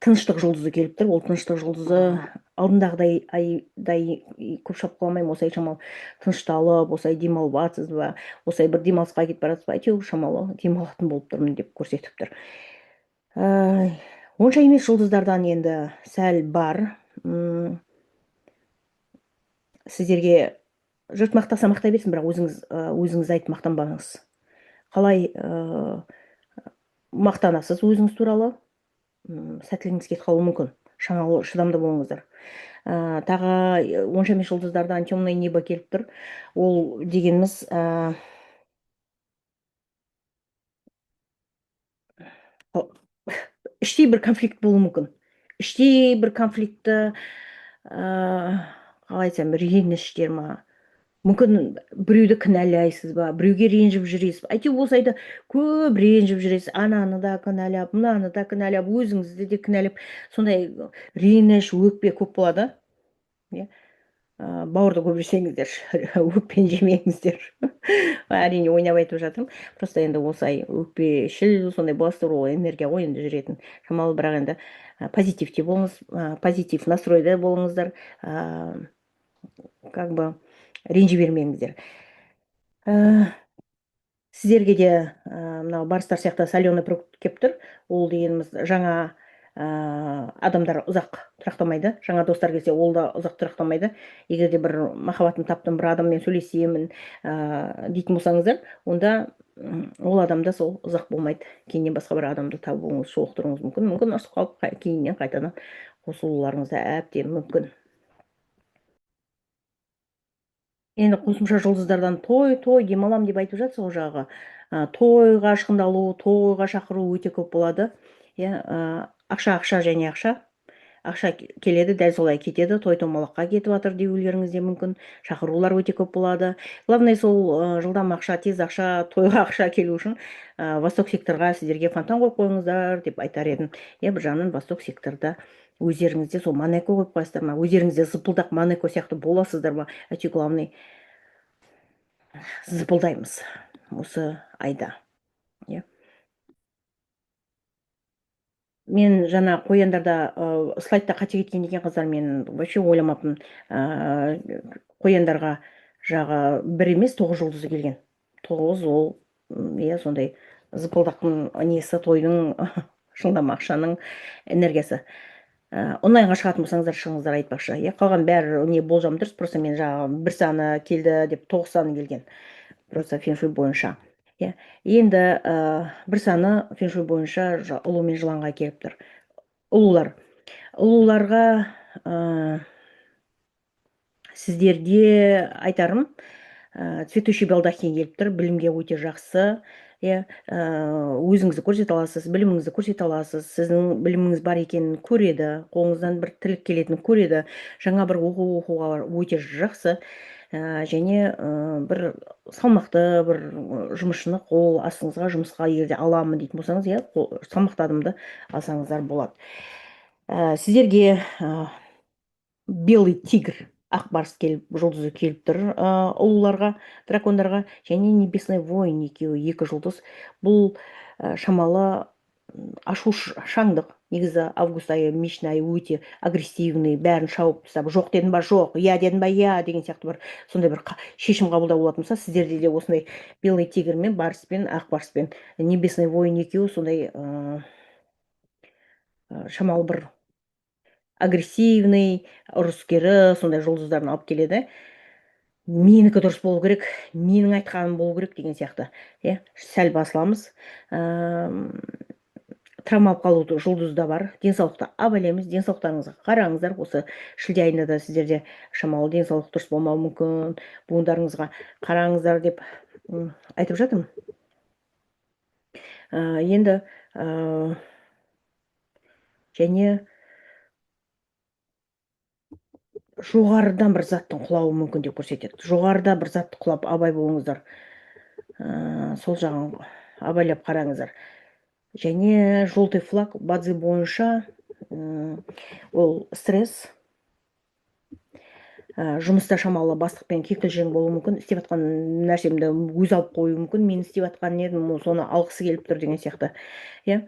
тыныштық жұлдызы келіп тұр. Ол тыныштық жұлдызы алдындағыдай айдай көп шапқыламаймын, осы ай шамалы тынышталып, осы ай демалып жатсыз ба, осы ай бір демалысқа кетіп бара жатсыз ба, әйтеуір шамалы демалатын болып тұрмын деп көрсетіп тұр. Онша емес жұлдыздардан енді сәл бар. Сіздерге жұрт мақтаса мақтай берсін, бірақ өзіңіз айтып мақтанбаңыз. Қалай мақтанасыз өзіңіз туралы, сәттілігіңіз кетіп қалуы мүмкін. Шамалы шыдамды болыңыздар. Тағы онша емес жұлдыздардан темное небо келіп тұр. Ол дегеніміз іштей бір конфликт болуы мүмкін. Іштей бір конфликтті, қалай айтсам, реніштер ма, мүмкін біреуді кінәлайсыз ба, біреуге ренжіп жүресіз ба, әйтеуір осы айда көп ренжіп жүресіз, ананы да кінәлап, мынаны да кінәлап, өзіңізді де кінәлап, сондай реніш, өкпе көп болады. Иә, бауырды көп жесеңіздер, өкпені жемеңіздер. Әрине ойнап айтып жатырмын, просто енді осы ай өкпешіл сондай боласыздар, ол энергия ғой енді жүретін шамалы, бірақ енді позитивте болыңыз, позитив настройда болыңыздар, как бы ренжи бермеңіздер. Сіздерге де мынау барыстар сияқты соленый продукт келіп тұр. Ол дегеніміз жаңа адамдар ұзақ тұрақтамайды, жаңа достар келсе ол да ұзақ тұрақтамайды. Егер де бір махаббатын таптым, бір адаммен сөйлесемін дейтін болсаңыздар, онда ол адамда сол ұзақ болмайды. Кейіннен басқа бір адамды табуыңыз, жолықтыруыңыз мүмкін, мүмкін ұрысып қалып кейіннен қайтадан қосылуларыңыз да әбден мүмкін. Енді қосымша жұлдыздардан той, той, демалам деп айтып жатса, ол жағы тойға шығындалу, тойға шақыру өте көп болады. Иә, ақша, ақша және ақша. Ақша келеді, дәл солай кетеді, той томалаққа кетіп жатыр деулеріңіз де мүмкін. Шақырулар өте көп болады. Главное сол жылдам ақша, тез ақша, тойға ақша келу үшін восток секторға сіздерге фонтан қойып қойыңыздар деп айтар едім. Иә, бір жағынан восток секторда өздеріңізде сол Монеко қойып қоясыздар ма, өздеріңізде зыпылдақ Монеко сияқты боласыздар ма, әйтеуір главный зыпылдаймыз осы айда. Иә. Мен жаңа қояндарда слайдта қате кеткен екен қыздар, мен вообще ойламаппын. Қояндарға жағы бір емес 9 жұлдызы келген. 9 ол иә, сондай зыпылдақтың несі, тойдың, жылдам ақшаның энергиясы. Онлайнға шығатын болсаңыздар шығыңыздар айтпақшы. Иә, қалған бәрі не болжам дұрыс, просто мен жаңағы бір саны келді деп 9 саны келген. Просто феншуй бойынша. Иә, енді бір саны феншуй бойынша ұлу мен жыланға келіп тұр. Ұлулар. Ұлуларға сіздерге айтарым, цветущий балдахин келіп тұр, білімге өте жақсы. Иә, өзіңізді көрсете аласыз, біліміңізді көрсете аласыз, сіздің біліміңіз бар екенін көреді, қолыңыздан бір тірлік келетінін көреді, жаңа бір оқу оқуға өте жақсы, және бір салмақты бір жұмысшыны қол астыңызға жұмысқа егер де аламын дейтін болсаңыз, иә, салмақты адамды алсаңыздар болады. Сіздерге Белый тигр, ақ барс келіп, жұлдызы келіп тұр ұлыларға, дракондарға, және небесный воин екеуі, екі жұлдыз. Бұл шамалы ашушаңдық. Негізі август айы, мешін айы өте агрессивный, бәрін шауып тастап, жоқ дедім ба жоқ, иә дедім ба иә деген сияқты бір сондай бір шешім қабылдау болатын болса, сіздерде де осындай белый тигр мен барспен, ақ барспен небесный воин екеуі сондай шамалы бір агрессивный, ұрыскері сондай жұлдыздарын алып келеді. Менікі дұрыс болу керек, менің айтқаным болу керек деген сияқты, иә. Сәл басыламыз. Травма алып қалу жұлдызы да бар. Денсаулықты абайлаймыз, денсаулықтарыңызға қараңыздар. Осы шілде айында да сіздерде шамалы денсаулық дұрыс болмауы мүмкін, буындарыңызға қараңыздар деп айтып жатырмын. Енді және жоғарыдан бір заттың құлауы мүмкін деп көрсетеді. Жоғарыда бір зат құлап, абай болыңыздар. Сол жағын абайлап қараңыздар. Және желтый флаг бадзи бойынша ол стресс, жұмыста шамалы бастықпен кикілжің болуы мүмкін. Істеп жатқан нәрсемді өзі алып қоюы мүмкін, мен істеп жатқан едім, ол соны алғысы келіп тұр деген сияқты, иә.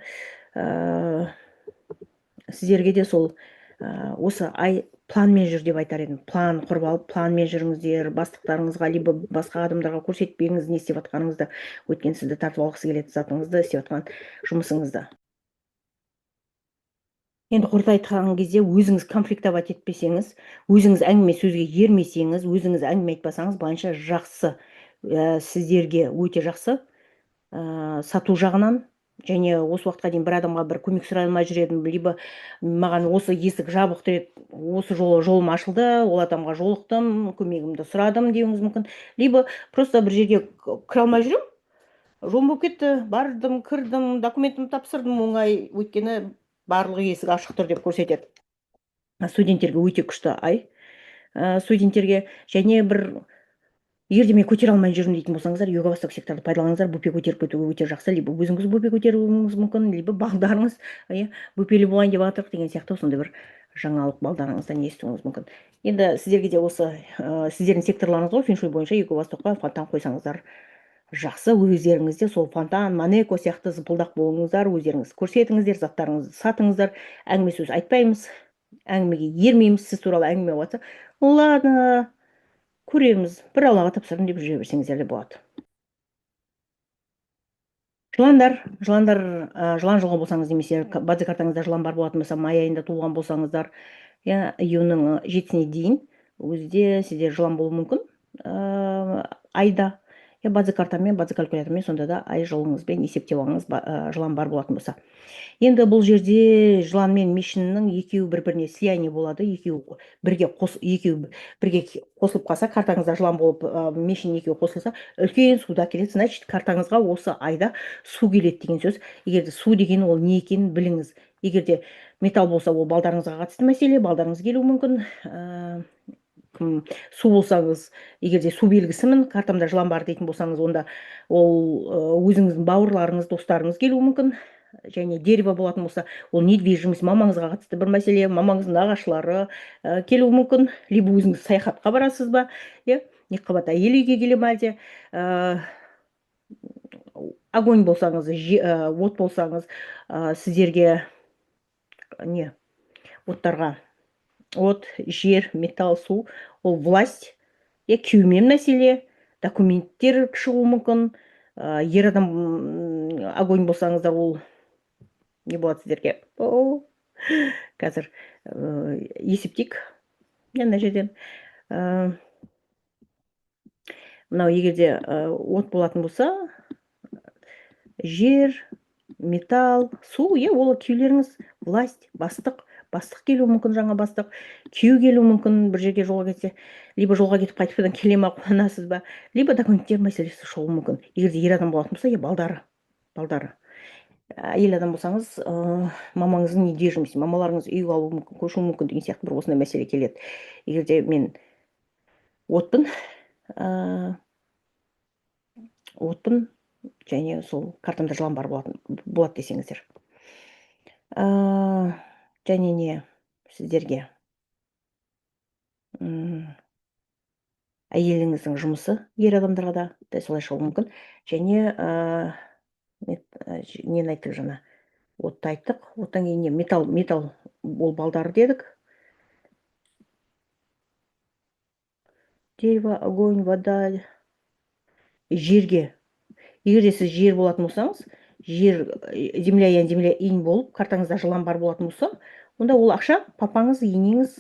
Сіздерге де сол осы ай планмен жүр деп айтар едім. План құрып алып, планмен жүріңіздер. Бастықтарыңызға либо басқа адамдарға көрсетпеңіз не істеп жатқаныңызды, өйткені сізді тартып алғысы келеді, затыңызды, істеп жатқан жұмысыңызды. Енді қорыта айтқан кезде, өзіңіз конфликтовать етпесеңіз, өзіңіз әңгіме сөзге ермесеңіз, өзіңіз әңгіме айтпасаңыз, былайынша жақсы. Сіздерге өте жақсы сату жағынан. Және осы уақытқа дейін бір адамға бір көмек сұрай алмай жүр едім, либо маған осы есік жабық тұр еді, осы жолы жолым ашылды, ол адамға жолықтым, көмегімді сұрадым деуіңіз мүмкін. Либо просто бір жерге кіре алмай жүремін, жолым болып кетті, бардым, кірдім, документімді тапсырдым оңай, өйткені барлық есік ашық тұр деп көрсетеді. Студенттерге өте күшті ай. Студенттерге және бір егер де мен көтере алмай жүрмін дейтін болсаңыздар, юго восток секторды пайдаланыңыздар. Бөпе көтеріп кетуге өте жақсы. Либо өзіңіз бөпе көтеруіңіз мүмкін, либо балдарыңыз, иә, бөпелі болайын деп жатырық деген сияқты сондай бір жаңалық балдарыңыздан естуіңіз мүмкін. Енді сіздерге де осы сіздердің секторларыңыз ғой, феншуй бойынша юго востокқа фонтан қойсаңыздар жақсы. Өздеріңіз де сол фонтан манеко сияқты зыпылдақ болыңыздар, өздеріңіз көрсетіңіздер, заттарыңызды сатыңыздар. Әңгіме сөз айтпаймыз, әңгімеге ермейміз. Сіз туралы әңгіме болып жатса, ладно, көреміз, бір Аллаға тапсырдым деп жүре берсеңіздер де болады. Жыландар, жыландар, жылан жылғы болсаңыз немесе бадзи картаңызда жылан бар болатын болса, май айында туылған болсаңыздар, иә, июньнің 7-сіне дейін өзі сізде жылан болуы мүмкін айда, иә. Бадзи картамен, бадзи калькулятормен сонда да ай жылыңызбен есептеп алыңыз, жылан бар болатын болса. Енді бұл жерде жылан мен мешіннің екеуі бір біріне слияние болады. Екеуі бірге қос, екеуі бірге қосылып қалса, картаңызда жылан болып, мешін екеуі қосылса, үлкен суды әкеледі. Значит, картаңызға осы айда су келеді деген сөз. Егер де су деген ол не екенін біліңіз. Егер де металл болса, ол балдарыңызға қатысты мәселе, балдарыңыз келуі мүмкін. Кім су болсаңыз, егер де су белгісімін, картамда жылан бар дейтін болсаңыз, онда ол өзіңіздің бауырларыңыз, достарыңыз келуі мүмкін. Және дерево болатын болса, ол недвижимость, мамаңызға қатысты бір мәселе, мамаңыздың нағашылары келуі мүмкін. Либо өзіңіз саяхатқа барасыз ба, иә, екіқабат әйел үйге келе ма әлде. Огонь болсаңыз, от болсаңыз, сіздерге не, оттарға от, жер, металл, су, ол власть, иә, күйеумен мәселе, документтер шығуы мүмкін. Ер адам, огонь болсаңыздар, ол не болады сіздерге? О, қазір есептейік мына жерден. Мынау егер де от болатын болса, жер, металл, су, иә, ол күйеулеріңіз, власть, бастық, бастық келуі мүмкін, жаңа бастық, күйеу келуі мүмкін бір жерге жолға кетсе, либо жолға кетіп қайтып келе ма, қуанасыз ба, либо документтер мәселесі шығуы мүмкін. Егер де ер адам болатын болса, иә, балдары, балдары. Әйел адам болсаңыз, мамаңыздың недвижимость, мамаларыңыз үй алуы мүмкін, көшуі мүмкін деген сияқты бір осындай мәселе келеді. Егер де мен отпын, отпын және сол картамда жылан бар болатын болады десеңіздер. Және не сіздерге Әйеліңіздің жұмысы ер адамдарға да дәл солай шығуы мүмкін. Және нені айттық жаңа? Отты айттық. Оттан кейін не? Металл, металл ол балдары дедік. Дерево, огонь, вода, жерге. Егер де сіз жер болатын болсаңыз, жер, земля ян, земля инь болып, картаңызда жылан бар болатын болса, онда ол ақша папаңыз, енеңіз,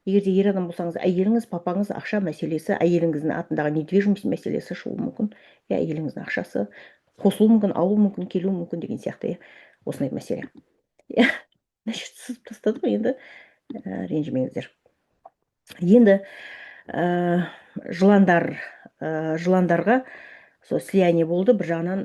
егер де ер адам болсаңыз, әйеліңіз, папаңыз, ақша мәселесі, әйеліңіздің атындағы недвижимость мәселесі шығуы мүмкін. Иә, әйеліңіздің ақшасы қосылуы мүмкін, алуы мүмкін, келуі мүмкін деген сияқты, иә, осындай мәселе. Иә, мына жерді сызып тастадым енді, ренжімеңіздер. Енді жыландарға сол слияние болды, бір жағынан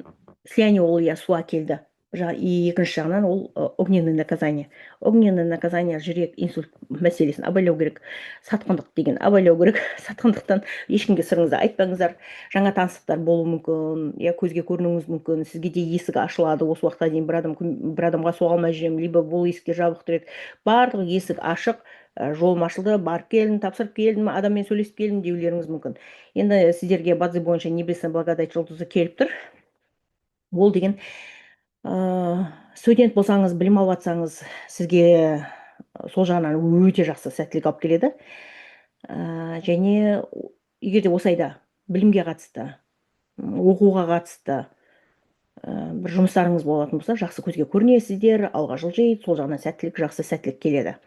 слияние ол, иә, су әкелді. Бір жағы, и екінші жағынан ол огненное наказание. Огненное наказание жүрек, инсульт мәселесін абайлау керек. Сатқындық деген абайлау керек. Сатқындықтан ешкімге сырыңызды айтпаңыздар. Жаңа таныстықтар болуы мүмкін, иә, көзге көрінуіңіз мүмкін, сізге де есік ашылады. Осы уақытқа дейін бір адамға соға алмай жүремін, либо бұл есіктер жабық тұр еді. Барлық есік ашық, жолым ашылды, барып келдім, тапсырып келдім, адаммен сөйлесіп келдім деулеріңіз мүмкін. Енді сіздерге бадзи бойынша небесная благодать жұлдызы келіп тұр. Ол деген студент болсаңыз, білім алып жатсаңыз, сізге сол жағынан өте жақсы сәттілік алып келеді. Және егер де осы айда білімге қатысты, оқуға қатысты бір жұмыстарыңыз болатын болса, жақсы көзге көрінесіздер, алға жылжиды, сол жағынан сәттілік, жақсы сәттілік келеді.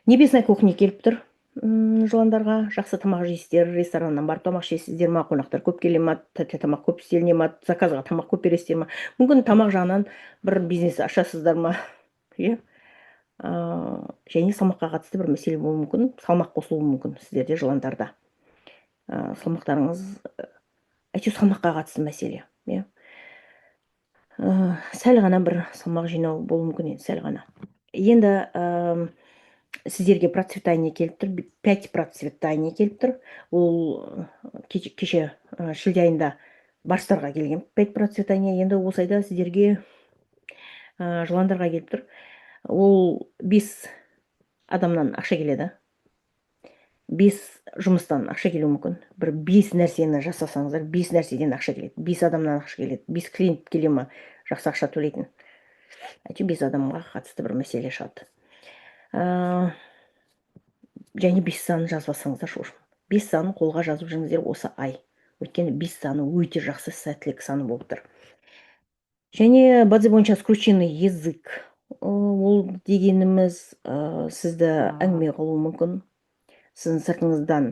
Небесная кухня келіп тұр жыландарға. Жақсы тамақ жейсіздер, рестораннан барып тамақ ішесіздер ма, қонақтар көп келе ма, тәтті тамақ көп істеліне ма, заказға тамақ көп бересіздер ма, мүмкін тамақ жағынан бір бизнес ашасыздар ма, иә. Және салмаққа қатысты бір мәселе болуы мүмкін, салмақ қосылуы мүмкін сіздерде, жыландарда. Салмақтарыңыз, әйтеуір салмаққа қатысты мәселе, иә. Сәл ғана бір салмақ жинау болуы мүмкін енді, сәл ғана. Енді сіздерге процветание келіп тұр, пять процветание келіп тұр. Ол кеше шілде айында барстарға келген пять процветание, енді осы айда сіздерге, жыландарға келіп тұр. Ол 5 адамнан ақша келеді, 5 жұмыстан ақша келуі мүмкін. Бір 5 нәрсені жасасаңыздар, 5 нәрседен ақша келеді, 5 адамнан ақша келеді, 5 клиент келе ма, жақсы ақша төлейтін, әйтеуір 5 адамға қатысты бір мәселе шығады. Және 5 санын жазып алсаңыздар, в общем, 5 санын қолға жазып жүріңіздер осы ай, өйткені 5 саны өте жақсы сәттілік саны болып тұр. Және бадзи бойынша скрученный язык, ол дегеніміз сізді әңгіме қылуы мүмкін, сіздің сыртыңыздан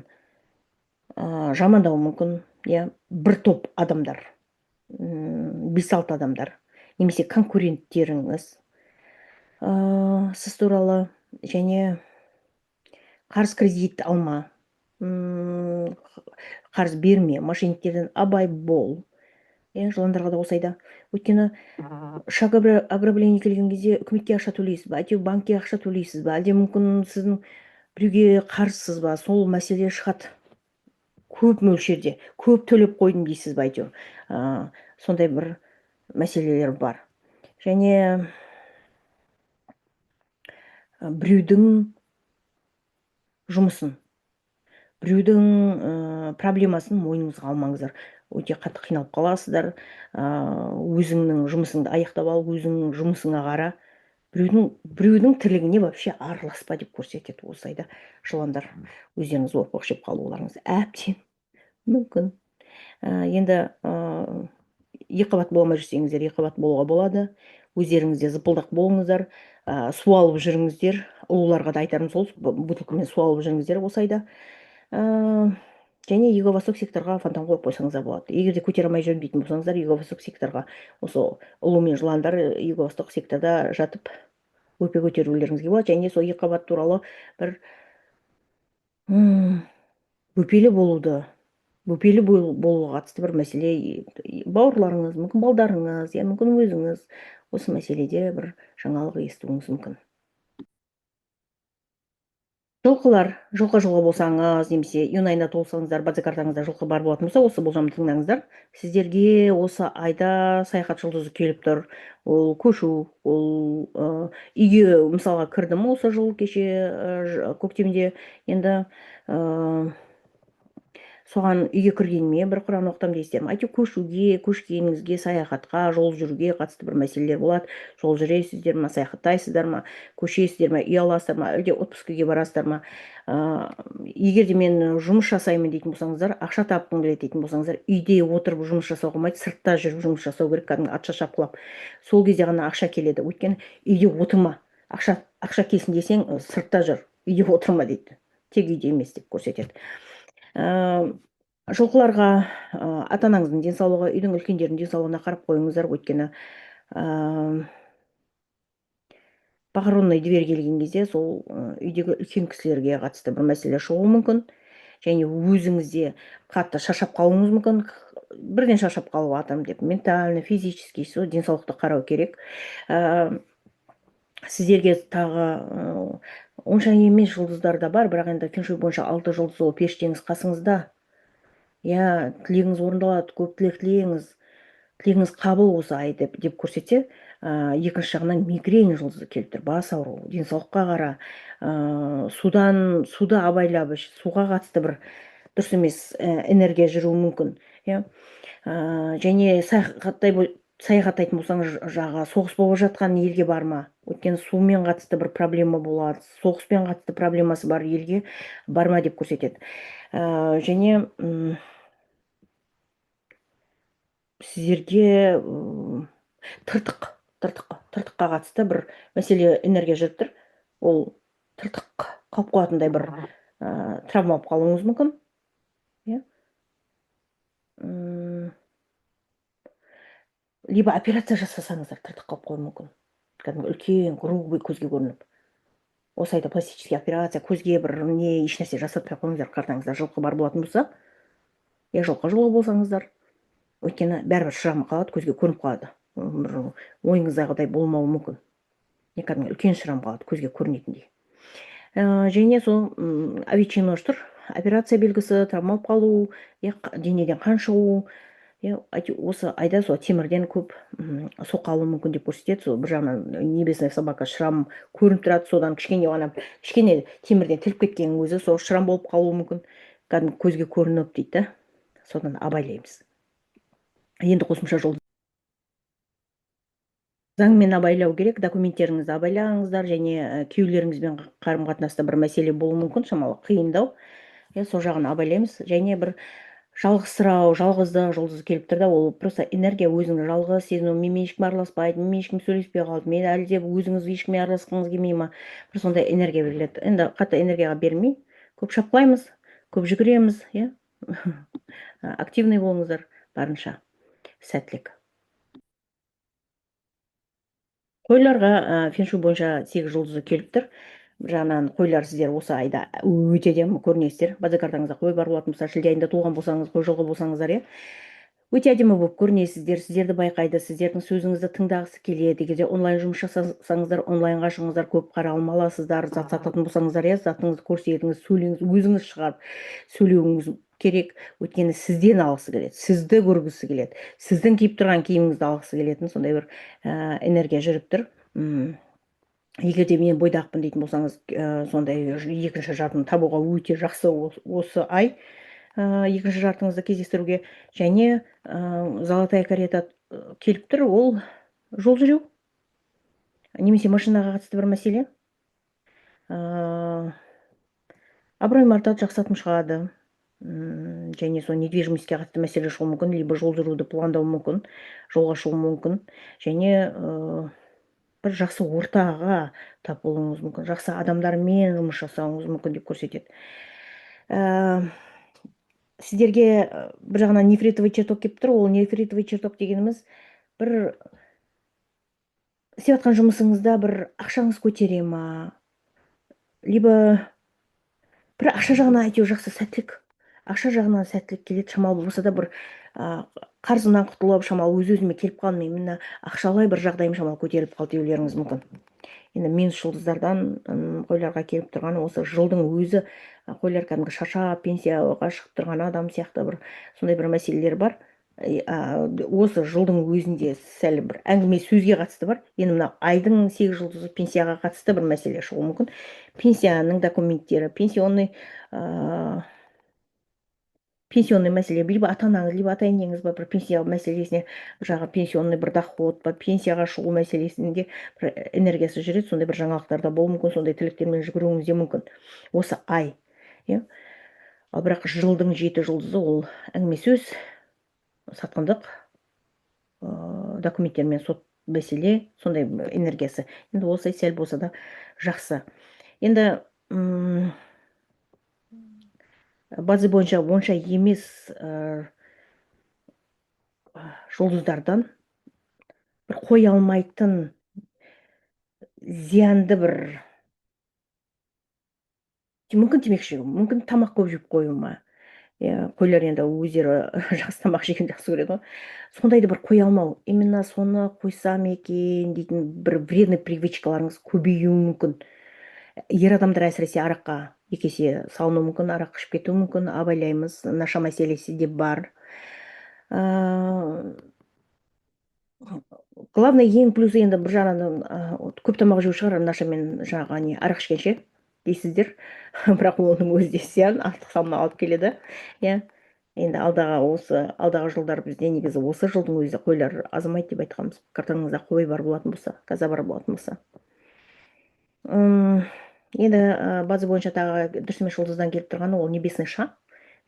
жамандауы мүмкін, иә, бір топ адамдар, 5-6 адамдар немесе конкуренттеріңіз сіз туралы. Және қарыз, кредит алма, қарыз берме, мошенниктерден абай бол, иә, жыландарға да осы айда. Өйткені шаг ограбление келген кезде үкіметке ақша төлейсіз ба, әйтеуір банкке ақша төлейсіз ба, әлде мүмкін сіздің біреуге қарызсыз ба, сол мәселе шығады көп мөлшерде, көп төлеп қойдым дейсіз ба, әйтеуір сондай бір мәселелер бар. Және біреудің жұмысын, біреудің проблемасын мойныңызға алмаңыздар, өте қатты қиналып қаласыздар. Өзіңнің жұмысыңды аяқтап ал, өзіңнің жұмысыңа қара, біреудің тірлігіне вообще араласпа деп көрсетеді осы айда, жыландар. Өздеріңіз опық жеп қалуларыңыз әбден мүмкін. Енді екі қабат бола алмай жүрсеңіздер, екі қабат болуға болады. Өздеріңіз де зыпылдақ болыңыздар, су алып жүріңіздер. Ұлуларға да айтарым сол, бутылкамен су алып жүріңіздер осы айда. Және юго восток секторға фонтан қойып қойсаңыздар болады. Егер де көтере алмай жүрмін дейтін болсаңыздар, юго восток секторға, осы ұлу мен жыландар юго восток секторда жатып өпе көтерулеріңізге болады. Және сол екі қабат туралы бір бөпелі болуды, бөпелі болуға қатысты бір мәселе, бауырларыңыз, мүмкін балдарыңыз, я мүмкін өзіңіз осы мәселеде бір жаңалық естуіңіз мүмкін. Жылқылар, жылқы жылғы болсаңыз немесе июнь айында туылсаңыздар, бадзи картаңызда жылқы бар болатын болса, осы болжамды тыңдаңыздар. Сіздерге осы айда саяхат жұлдызы келіп тұр. Ол көшу, ол үйге мысалға кірдім осы жыл кеше көктемде, енді соған үйге кіргеніме бір құран оқытамын дейсіздер ме? Әйтеуір көшуге, көшкеніңізге, саяхатқа, жол жүруге қатысты бір мәселелер болады. Жол жүресіздер ма, саяхаттайсыздар ма, көшесіздер ма, үй аласыздар ма, әлде отпускіге барасыздар ма? Егер де мен жұмыс жасаймын дейтін болсаңыздар, ақша тапқым келеді дейтін болсаңыздар, үйде отырып жұмыс жасауға болмайды, сыртта жүріп жұмыс жасау керек, кәдімгі атша шапқылап. Сол кезде ғана ақша келеді. Өйткені үйде отырма, ақша келсін десең, сыртта жүр, үйде отырма дейді. Тек үйде емес деп көрсетеді. Жылқыларға ата-анаңыздың денсаулығы, үйдің үлкендерінің денсаулығына қарап қойыңыздар, өйткені похоронный дверь келген кезде сол үйдегі үлкен кісілерге қатысты бір мәселе шығуы мүмкін. Және өзіңіз де қатты шаршап қалуыңыз мүмкін, бірден шаршап қалып жатырмын деп, ментально, физически, сол денсаулықты қарау керек. Сіздерге тағы онша емес жұлдыздар да бар, бірақ енді фэншуй бойынша алты жұлдыз, ол періштеңіз қасыңызда. Иә, тілегіңіз орындалады, көп тілек тілеңіз, тілегіңіз қабыл осы ай деп көрсетсе, екінші жағынан мигрень жұлдызы келіп тұр, бас ауру, денсаулыққа қара, суды абайлап іш, суға қатысты бір дұрыс емес энергия жүруі мүмкін. Иә, және саяхаттайтын болсаңыз, жағы соғыс болып жатқан елге барма, өйткені сумен қатысты бір проблема болады, соғыспен қатысты проблемасы бар елге барма деп көрсетеді. Және сіздерге тыртыққа қатысты бір мәселе, энергия жүріп тұр. Ол тыртық қалып қоятындай бір травма алып қалуыңыз мүмкін. Иә, либо операция жасасаңыздар, тыртық қалып қоюы мүмкін, кәдімгі үлкен, грубый, көзге көрініп. Осы айда пластический операция, көзге бір не, ешнәрсе жасатпай ақ қойыңыздар, картаңызда жылқы бар болатын болса, я жылқы жылы болсаңыздар, өйткені бәрібір шрамы қалады, көзге көрініп қалады, бір ойыңыздағыдай болмауы мүмкін. Не, кәдімгі үлкен шрам қалады, көзге көрінетіндей. Және сол овечий нож тұр, операция белгісі, травма алып қалу, иә, денеден қан шығу. Иә, осы айда сол темірден көп соққы алуы мүмкін деп көрсетеді. Сол бір жағынан небесная собака, шрам көрініп тұрады, содан кішкене ғана, кішкене темірден тіліп кеткеннің өзі сол шрам болып қалуы мүмкін, кәдімгі көзге көрініп дейді да, содан абайлаймыз. Енді қосымша жол заңмен абайлау керек, документтеріңізді абайлаңыздар. Және күйеулеріңізбен қарым қатынаста бір мәселе болуы мүмкін, шамалы қиындау, иә, сол жағын абайлаймыз. Және бір жалғызсырау, жалғыздық жұлдызы келіп тұр да, ол просто энергия, өзіңді жалғыз сезіну, менімен ешкім араласпайды, менімен ешкім сөйлеспей қалды, мен әлі де өзіңіз ешкіммен араласқыңыз келмей ма, бір сондай энергия беріледі. Енді қатты энергияға берілмей, көп шапқылаймыз, көп жүгіреміз, иә, активный болыңыздар барынша. Сәттілік! Қойларға фэншуй бойынша 8 жұлдызы келіп тұр. Бір жағынан, қойлар, сіздер осы айда өте әдемі көрінесіздер. Бадзи картаңызда қой бар болатын болса, шілде айында туған болсаңыз, қой жылғы болсаңыздар, иә, өте әдемі болып көрінесіздер, сіздерді байқайды, сіздердің сөзіңізді тыңдағысы келеді. Егер де онлайн жұмыс жасасаңыздар, онлайнға шығыңыздар, көп қаралым аласыздар. Зат сататын болсаңыздар, иә, затыңызды көрсетіңіз, сөйлеңіз, өзіңіз шығарып сөйлеуіңіз керек, өйткені сізден алғысы келеді, сізді көргісі келеді, сіздің киіп тұрған киіміңізді алғысы келетін сондай бір энергия жүріп тұр. Егер де мен бойдақпын дейтін болсаңыз, сондай екінші жартыны табуға өте жақсы осы ай, екінші жартыңызды кездестіруге. Және золотая карета келіп тұр, ол жол жүру немесе машинаға қатысты бір мәселе. Абыройым артады, жақсы атым шығады. Және сол недвижимость ке қатысты мәселе шығуы мүмкін, либо жол жүруді пландау мүмкін, жолға шығу мүмкін. Және бір жақсы ортаға тап болуыңыз мүмкін, жақсы адамдармен жұмыс жасауыңыз мүмкін деп көрсетеді. Сіздерге бір жағынан нефритовый чертог келіп тұр. Ол нефритовый чертог дегеніміз бір істеп жатқан жұмысыңызда бір ақшаңыз көтере ма, либо бір ақша жағынан әйтеуір жақсы сәттілік, ақша жағынан сәттілік келеді, шамалы болса да бір Қарызымнан құтылып, шамалы өз өзіме келіп қалдым, именно ақшалай бір жағдайым шамалы көтеріліп қалды деулеріңіз мүмкін. Енді минус жұлдыздардан қойларға келіп тұрған осы жылдың өзі, қойлар кәдімгі шаршап, пенсияға шығып тұрған адам сияқты бір сондай бір мәселелер бар. Осы жылдың өзінде сәл бір әңгіме сөзге қатысты бар. Енді мына айдың сегіз жұлдызы пенсияға қатысты бір мәселе шығуы мүмкін. Пенсияның документтері, пенсионный мәселе, либо ата анаңыз, либо ата енеңіз ба, бір пенсия мәселесіне, жаңағы пенсионный бір доход па, пенсияға шығу мәселесінде бір энергиясы жүреді. Сондай бір жаңалықтар да болуы мүмкін, сондай тілектермен жүгіруіңіз де мүмкін осы ай, иә. Ал бірақ жылдың жеті жұлдызы ол әңгіме сөз, сатқындық, документтермен сот мәселе, сондай энергиясы. Енді осы сәл болса да жақсы. Енді база бойынша онша емес жұлдыздардан бір қоя алмайтын зиянды бір, мүмкін темекі шегу, мүмкін тамақ көп жеп қою ма, иә. Қойлар енді өздері жақсы тамақ жегенді жақсы көреді ғой. Сондайды бір қоя алмау, именно соны қойсам екен дейтін бір вредный привычкаларыңыз көбеюі мүмкін. Ер адамдар әсіресе араққа екі есе салынуы мүмкін, арақ ішіп кетуі мүмкін, абайлаймыз, наша мәселесі де бар. Главное, ең плюсы енді бір жағынан көп тамақ жеу шығар, нашамен жаңағы не, арақ ішкенше дейсіздер, бірақ оның өзі де зиян, артық салмақ алып келеді, иә. Енді алдағы, осы алдағы жылдар бізде негізі осы жылдың өзі қойлар азамайды деп айтқанбыз. Картаңызда қой бар болатын болса, коза бар болатын болса. Енді база бойынша тағы дұрыс емес жұлдыздан келіп тұрғаны ол небесный ша.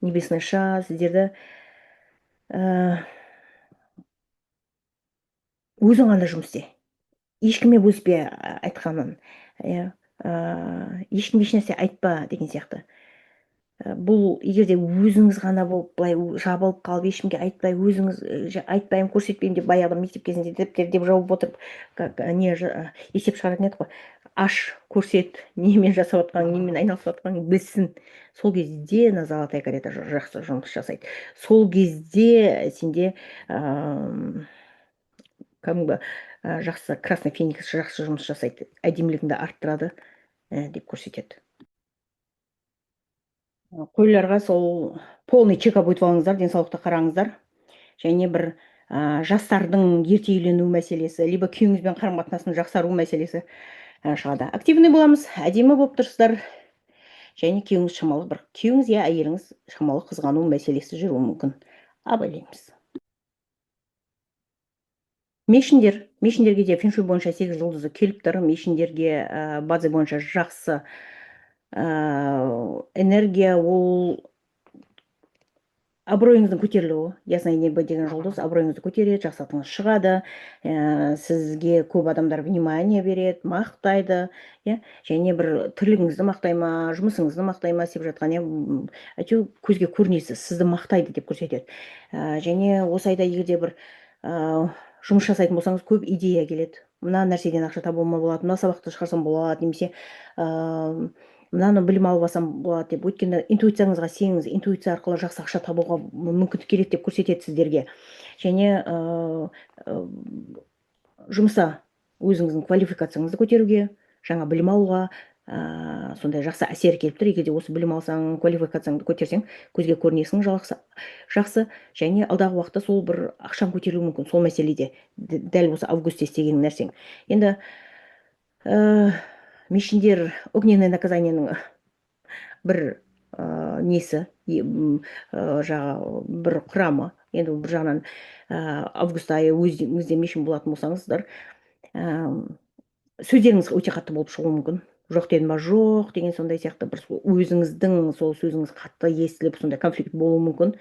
Небесный ша сіздерді өзің ғана жұмыс істе, ешкіммен бөліспе айтқанын, иә, ешкімге ешнәрсе айтпа деген сияқты. Бұл егер де өзіңіз ғана болып, былай жабылып қалып, ешкімге айтпай, өзіңіз айтпаймын, көрсетпеймін деп, баяғыда мектеп кезінде дәптер деп жауып отырып, как не, есеп шығаратын едік қой. Аш, көрсет, немен жасап жатқанын, немен айналысып жатқанын білсін. Сол кезде на золотая карета жақсы жұмыс жасайды. Сол кезде сенде кәдімгі жақсы красный феникс жақсы жұмыс жасайды, әдемілігіңді арттырады деп көрсетеді. Қойларға сол полный чекап өтіп алыңыздар, денсаулықты қараңыздар. Және бір жастардың ерте үйлену мәселесі, либо күйеуіңізбен қарым қатынасының жақсару мәселесі шығады. Активный боламыз, әдемі болып тұрсыздар. Және күйеуіңіз шамалы бір, күйеуіңіз я әйеліңіз шамалы қызғану мәселесі жүруі мүмкін, абайлаймыз. Мешіндер, мешіндерге де феншуй бойынша сегіз жұлдызы келіп тұр. Мешіндерге база бойынша жақсы энергия, ол абыройыңыздың көтерілуі. Ясное небо деген жұлдыз абыройыңызды көтереді, жақсы атыңыз шығады, сізге көп адамдар внимание береді, мақтайды, иә. Және бір тірлігіңізді мақтай ма, жұмысыңызды мақтай ма, істеп жатқан, иә, әйтеуір көзге көрінесіз, сізді мақтайды деп көрсетеді. Және осы айда егер де бір жұмыс жасайтын болсаңыз, көп идея келеді: мына нәрседен ақша табуыма болады, мына сабақты шығарсам болады немесе мынаны білім алып алсам болады деп. Өйткені интуицияңызға сеніңіз, интуиция арқылы жақсы ақша табуға мүмкіндік келеді деп көрсетеді сіздерге. Және жұмыста өзіңіздің квалификацияңызды көтеруге, жаңа білім алуға сондай жақсы әсер келіп тұр. Егер де осы білім алсаң, квалификацияңды көтерсең, көзге көрінесің жақсы, жақсы. Және алдағы уақытта сол бір ақшаң көтерілуі мүмкін сол мәселеде, дәл осы августте істеген нәрсең. Енді мешіндер огненное наказаниенің бір несі, жаңағы бір құрамы. Енді бір жағынан август айы өзіңізде мешін болатын болсаңыздар, сөздеріңіз өте қатты болып шығуы мүмкін. Жоқ дедім ба, жоқ деген сондай сияқты бір өзіңіздің сол сөзіңіз қатты естіліп, сондай конфликт болуы мүмкін.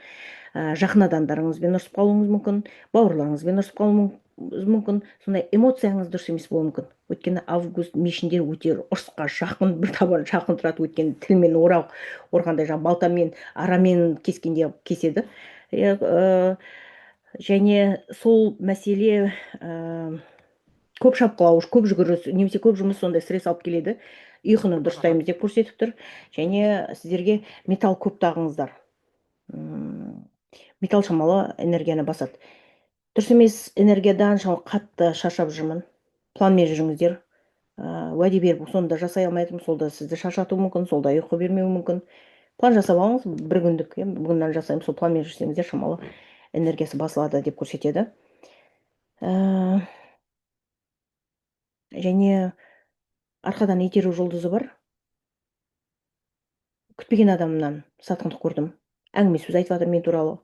Жақын адамдарыңызбен ұрысып қалуыңыз мүмкін, бауырларыңызбен ұрысып қалуыңыз мүмкін. Сондай эмоцияңыз дұрыс емес болуы мүмкін, өйткені август мешіндер өте ұрысқа жақын, бір табан жақын тұрады. Өйткені тілмен орақ орғандай, жаңағы балтамен, арамен кескенде кеседі. Және сол мәселе көп шапқылау, көп жүгіріс немесе көп жұмыс, сондай стресс алып келеді. Ұйқыны дұрыстаймыз деп көрсетіп тұр. Және сіздерге металл көп тағыңыздар. Металл шамалы энергияны басады. Дұрыс емес энергиядан шамалы қатты шаршап жүрмін. Планмен жүріңіздер. Уәде беріп соны да жасай алмай жатырмын, сол да сізді шаршатуы мүмкін, сол да ұйқы бермеуі мүмкін. План жасап алыңыз, бір күндік, иә, бүгін мынаны жасаймын, сол планмен жүрсеңіздер, шамалы энергиясы басылады деп көрсетеді. Және арқадан итеру жұлдызы бар. Күтпеген адамнан сатқындық көрдім. Әңгіме сөз айтып жатыр мен туралы.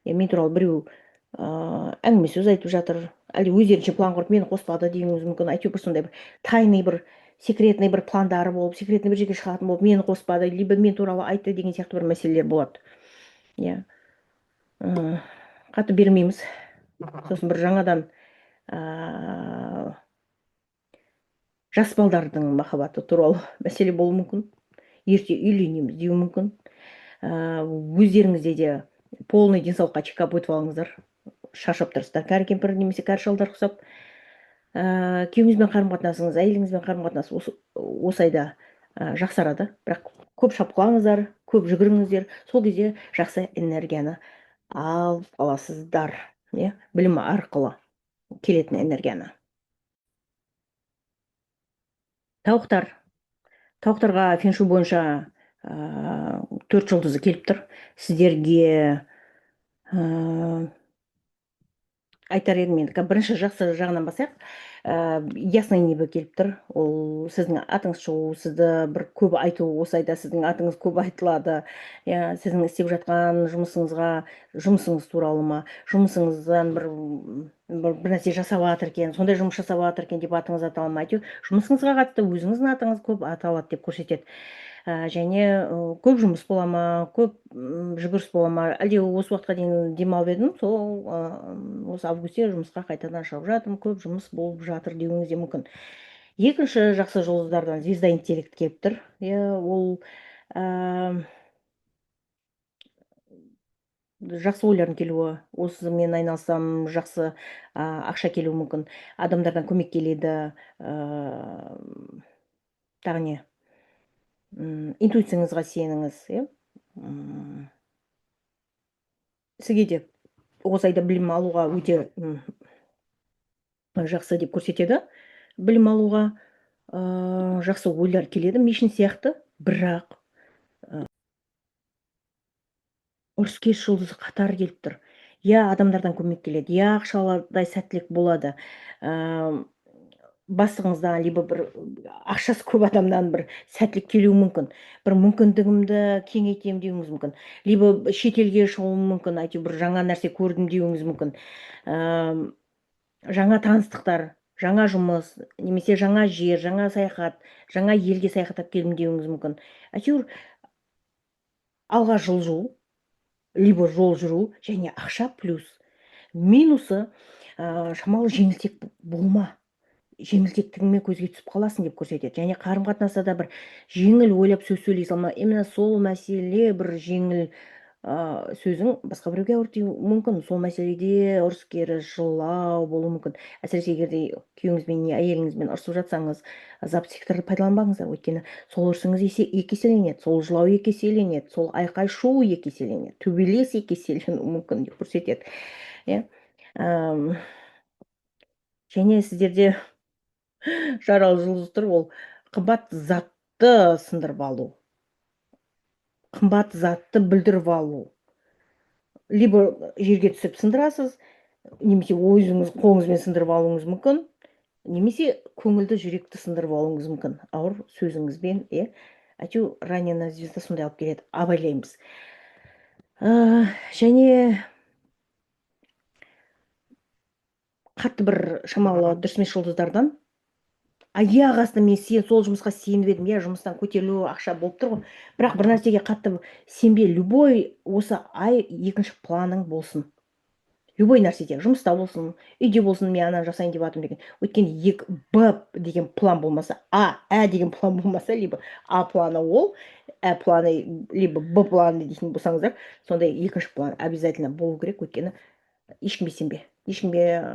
Мен туралы біреу әңгіме сөз айтып жатыр. Әлде өздерінше план құрып мені қоспады деуіңіз мүмкін. Әйтеуір бір сондай бір тайный, бір секретный бір пландары болып, секретный бір жерге шығатын болып, мені қоспады, либо мен туралы айтты деген сияқты бір мәселелер болады. Иә. Қатты бермейміз. Сосын бір жаңадан жас балдардың махаббаты туралы мәселе болуы мүмкін. Ерте үйленеміз деуі мүмкін. Өздеріңізде де полный денсаулыққа чекап өтіп алыңыздар. Шаршап тұрсыздар, кәрі кемпір немесе кәрі шалдар ұқсап. Күйеуіңізбен қарым-қатынасыңыз, әйеліңізбен қарым-қатынас осы айда жақсарады. Бірақ көп шапқылаңыздар, көп жүгіріңіздер. Сол кезде жақсы энергияны алып аласыздар. Иә, білім арқылы келетін энергияны. Тауықтар. Тауықтарға фэншуй бойынша 4 жұлдызы келіп тұр. Сіздерге айтар едім енді, бірінші жақсы жағынан басайық. Ясное небо келіп тұр. Ол сіздің атыңыз шығу, сізді бір көп айту, осы айда сіздің атыңыз көп айтылады. Иә, сіздің істеп жатқан жұмысыңызға, жұмысыңыз туралы ма, жұмысыңыздан бір нәрсе жасап жатыр екен, сондай жұмыс жасап жатыр екен деп атыңыз атала ма, әйтеуір жұмысыңызға қатысты өзіңіздің атыңыз көп аталады деп көрсетеді. Және көп жұмыс бола ма, көп жүгіріс бола ма, әлде осы уақытқа дейін демалып едім, сол, осы августте жұмысқа қайтадан шығып жатырмын, көп жұмыс болып жатыр деуіңіз де мүмкін. Екінші жақсы жұлдыздардан звезда интеллект келіп тұр. Иә, ол жақсы ойлардың келуі, осы мен айналсам жақсы, ақша келуі мүмкін, адамдардан көмек келеді, тағы не? Интуицияңызға сеніңіз, иә? Сізге де осы айда білім алуға өте жақсы деп көрсетеді. Білім алуға жақсы ойлар келеді, мешін сияқты, бірақ ұрыс-керіс жұлдызы қатар келіп тұр. Я адамдардан көмек келеді, я ақшалардай сәттілік болады. Бастығыңыздан, либо бір ақшасы көп адамдан бір сәттілік келуі мүмкін. Бір мүмкіндігімді кеңейтемін деуіңіз мүмкін. Либо шетелге шығуым мүмкін, әйтеуір бір жаңа нәрсе көрдім деуіңіз мүмкін. Жаңа таныстықтар, жаңа жұмыс, немесе жаңа жер, жаңа саяхат, жаңа елге саяхаттап келдім деуіңіз мүмкін. Әйтеуір алға жылжу, либо жол жүру және ақша плюс. Минусы, шамалы жеңілтек болма. Жеңілтектігіңмен көзге түсіп қаласың деп көрсетеді. Және қарым-қатынаста да бір жеңіл ойлап сөз сөйлей салма. Именно сол мәселе бір жеңіл сөзің басқа біреуге ауыр тиюі мүмкін. Сол мәселеде ұрыс-керіс, жылау болуы мүмкін. Әсіресе егер де күйеуіңізбен не әйеліңізбен ұрысып жатсаңыз, запт секторды пайдаланбаңыздар. Өйткені сол ұрысыңыз екі еселенеді, сол жылау екі еселенеді, сол айқай-шу екі еселенеді, төбелес екі еселенуі мүмкін деп көрсетеді. Иә. Және сіздерде жаралы жұлдыз тұр, ол қымбат затты сындырып алу, қымбат затты бүлдіріп алу. Либо жерге түсіп сындырасыз, немесе өзіңіз қолыңызбен сындырып алуыңыз мүмкін, немесе көңілді, жүректі сындырып алуыңыз мүмкін ауыр сөзіңізбен, иә. Әйтеуір ранена звезда сондай алып келеді, абайлаймыз. Және қатты бір шамалы дұрыс емес жұлдыздардан аяқ асты мен сол жұмысқа сеніп едім, иә, жұмыстан көтерілу, ақша болып тұр ғой, бірақ бір нәрсеге қатты сенбе. Любой осы ай екінші планың болсын, любой нәрседе, жұмыста болсын, үйде болсын, мен ананы жасайын деп жатырмын деген. Өйткені екі Б деген план болмаса, А, Ә деген план болмаса, либо А планы ол, Ә планы, либо Б планы дейтін болсаңыздар, сондай екінші план обязательно болу керек. Өйткені ешкімге сенбе, ешкімге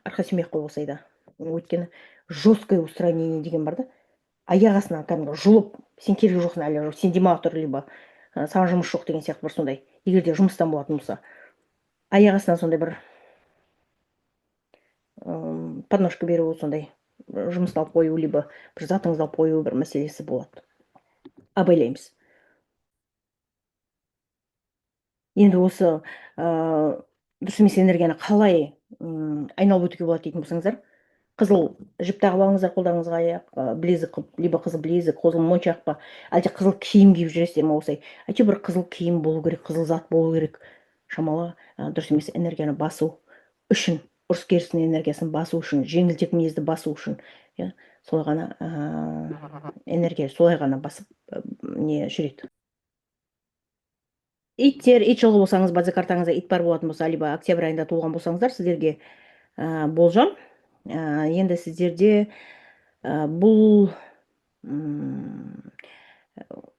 арқа сүймей ақ қой осы айда. Өйткені жесткое устранение деген бар да, аяқ астынан кәдімгі жұлып, сен керек жоқсың әлі, сен демала тұр, либо саған жұмыс жоқ деген сияқты бір сондай. Егер де жұмыстан болатын болса, аяқ астынан сондай бір подножка беру, сондай жұмысты алып қою, либо бір затыңызды алып қою бір мәселесі болады. Абайлаймыз. Енді осы дұрыс емес энергияны қалай айналып өтуге болады дейтін болсаңыздар, қызыл жіп тағып алыңыздар қолдарыңызға, аяқ, білезік қылып, либо қызыл білезік, қызыл моншақ па, әлде қызыл киім киіп жүресіздер ме осылай? Әйтеуір бір қызыл киім болу керек, қызыл зат болу керек. Шамалы дұрыс емес энергияны басу үшін, ұрыс керістің энергиясын басу үшін, жеңілтек мінезді басу үшін, иә, солай ғана энергия солай ғана басып не жүреді. Иттер, ит жылғы болсаңыз, база картаңызда ит бар болатын болса, либо октябрь айында туылған болсаңыздар, сіздерге болжам. Енді сіздерде бұл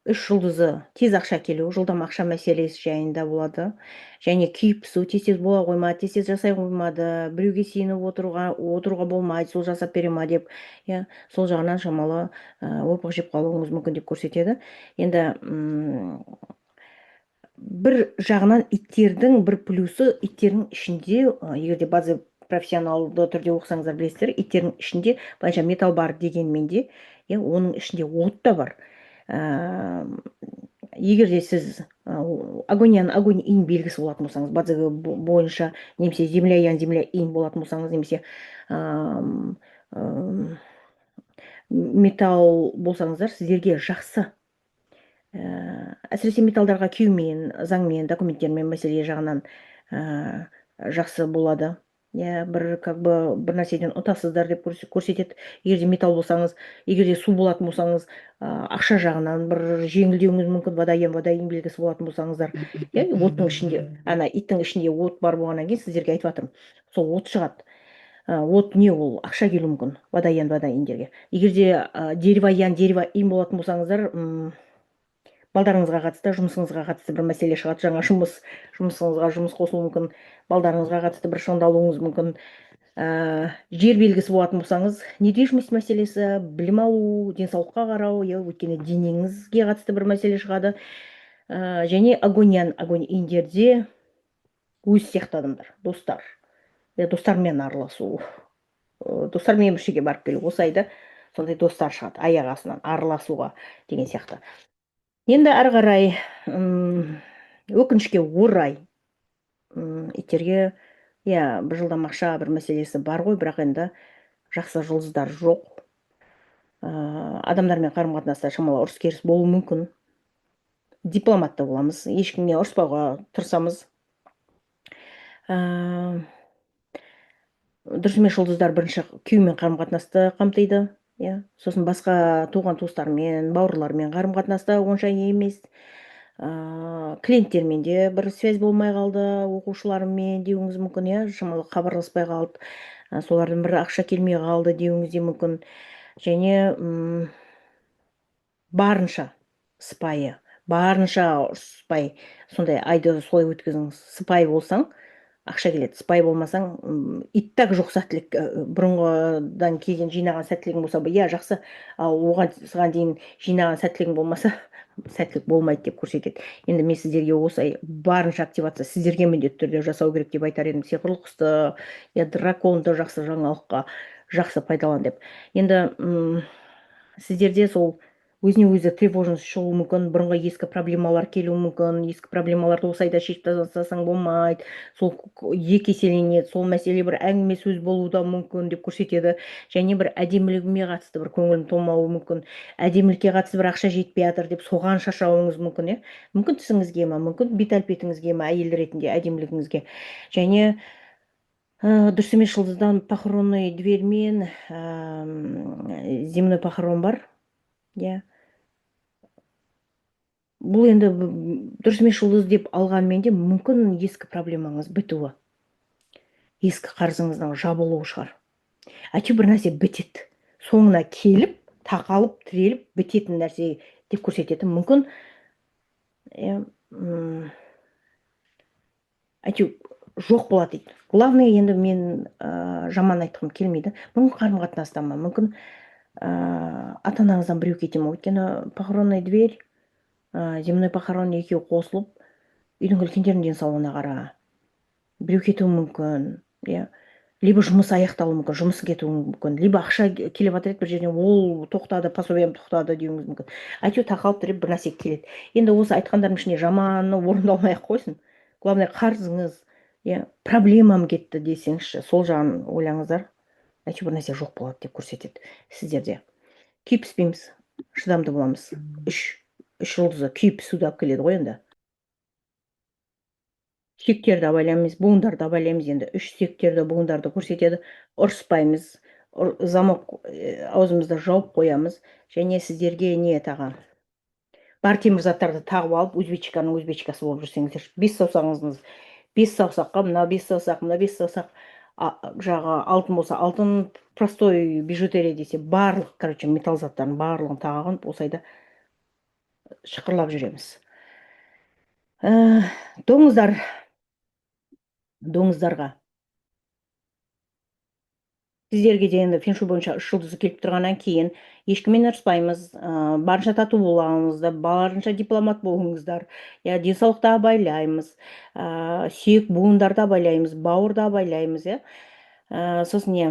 үш жұлдызы тез ақша келу, жылдам ақша мәселесі жайында болады. Және күйіп пісу, тез тез бола қоймады, тез тез жасай қоймады, біреуге сеніп отыруға болмайды, сол жасап бере ма деп, иә, сол жағынан шамалы опық жеп қалуыңыз мүмкін деп көрсетеді. Енді бір жағынан иттердің бір плюсы, иттердің ішінде, егер де база профессионалды түрде оқысаңыздар, білесіздер, иттердің ішінде былайша металл бар дегенмен де, иә, оның ішінде от та бар. Егер де сіз огонь ян, огонь инь белгісі болатын болсаңыз, база бойынша, немесе земля ян, земля инь болатын болсаңыз, немесе металл болсаңыздар, сіздерге жақсы. Әсіресе металдарға күйеумен, заңмен, документтермен мәселе жағынан жақсы болады. Иә, бір как бы бір нәрседен ұтасыздар деп көрсетеді. Егер де металл болсаңыз, егер де су болатын болсаңыз, ақша жағынан бір жеңілдеуіңіз мүмкін, вода ян, вода инь белгісі болатын болсаңыздар. Иә, оттың ішінде, ана иттің ішінде от бар болғаннан кейін сіздерге айтып жатырмын, сол от шығады. От не ол? Ақша келуі мүмкін вода ян, вода иньдерге. Егер де дерево ян, дерево инь болатын болсаңыздар, балдарыңызға қатысты, жұмысыңызға қатысты бір мәселе шығады, жаңа жұмыс, жұмысыңызға жұмыс қосылуы мүмкін, балдарыңызға қатысты бір шыңдалуыңыз мүмкін. Жер белгісі болатын болсаңыз, недвижимость мәселесі, білім алу, денсаулыққа қарау, иә, өйткені денеңізге қатысты бір мәселе шығады. Және огонь ян, огонь иньдерде өз сияқты адамдар, достар, иә, достармен араласу, достармен бір жерге барып келу, осы айда сондай достар шығады аяқ астынан араласуға деген сияқты. Енді әрі қарай, өкінішке орай, иттерге, иә, бір жылдам ақша бір мәселесі бар ғой, бірақ енді жақсы жұлдыздар жоқ. Адамдармен қарым қатынаста шамалы ұрыс керіс болуы мүмкін. Дипломат та боламыз, ешкімге ұрыспауға тырысамыз. Дұрыс емес жұлдыздар бірінші күйеумен қарым қатынасты қамтиды, иә, сосын басқа туған туыстармен, бауырлармен қарым қатынаста онша емес. Клиенттермен де бір связь болмай қалды, оқушыларыммен деуіңіз мүмкін, иә, шамалы хабарласпай қалды, солардан бір ақша келмей қалды деуіңіз де мүмкін. Және барынша сыпайы, барынша ұрыспай, сондай айды солай өткізіңіз. Сыпайы болсаң, ақша келеді, сыпайы болмасаң, и так жоқ сәттілік, бұрынғыдан келген жинаған сәттілігің болса, иә, жақсы, ал оған саған дейін жинаған сәттілігің болмаса, сәттілік болмайды деп көрсетеді. Енді мен сіздерге осы ай барынша активация сіздерге міндетті түрде жасау керек деп айтар едім. Сиқырлы құсты, я драконды жақсы жаңалыққа жақсы пайдалан деп. Енді сіздерде сол өзіне өзі тревожность шығуы мүмкін, бұрынғы ескі проблемалар келуі мүмкін. Ескі проблемаларды осы айда шешіп тастасаң болмайды, сол екі еселенеді, сол мәселе бір әңгіме сөз болуы да мүмкін деп көрсетеді. Және бір әдемілігіме қатысты бір көңілім толмауы мүмкін, әдемілікке қатысты бір ақша жетпей жатыр деп соған шаршауыңыз мүмкін, иә, мүмкін тісіңізге ма, мүмкін бет әлпетіңізге ма, әйел ретінде әдемілігіңізге. Және дұрыс емес жұлдыздан похоронный дверь мен земной похорон бар, иә. Бұл енді дұрыс емес жұлдыз деп алғанмен де, мүмкін ескі проблемаңыз бітуі, ескі қарызыңыздың жабылуы шығар. Әйтеуір бір нәрсе бітеді, соңына келіп тақалып, тіреліп бітетін нәрсе деп көрсетеді мүмкін, иә. Әйтеуір жоқ болады дейді. Главное, енді мен жаман айтқым келмейді, мүмкін қарым қатынаста ма, мүмкін ата анаңыздан біреу кете ма, өйткені похоронный дверь, земной похорон екеуі қосылып. Үйдің үлкендерінің денсаулығына қара, біреу кетуі мүмкін, иә, либо жұмыс аяқталуы мүмкін, жұмысы кетуі мүмкін, либо ақша келіп жатыр еді бір жерден, ол тоқтады, пособиям тоқтады деуіңіз мүмкін. Әйтеуір тақалып тіреп бір нәрсе келеді. Енді осы айтқандарымның ішінде жаманы орындалмай ақ қойсын. Главное, қарызыңыз, иә, проблемам кетті десеңізші, сол жағын ойлаңыздар. Әйтеуір бір нәрсе жоқ болады деп көрсетеді сіздерде. Күйіп піспейміз, шыдамды боламыз. Үш жұлдызы күйіп пісуді алып келеді ғой енді. Сүйектерді абайлаймыз, буындарды абайлаймыз енді. Үш сүйектерді, буындарды көрсетеді. Ұрыспаймыз, замок, аузымызды жауып қоямыз. Және сіздерге не тағы? Бар темір заттарды тағып алып, өзбечканың өзбечкасы болып жүрсеңіздер, бес саусағыңыз, бес саусаққа мына бес саусақ, мына бес саусақ, жағы алтын болса алтын, простой бижутерия десе, барлық, короче, металл заттардың барлығын тағып, осы айда шықырлап жүреміз. Доңыздар, доңыздарға сіздерге де енді феншуй бойынша үш жұлдызы келіп тұрғаннан кейін ешкіммен ұрыспаймыз, барынша тату боламыз, барынша дипломат болыңыздар, иә, денсаулықты абайлаймыз, сүйек буындарды абайлаймыз, бауырды абайлаймыз, иә. Сосын не,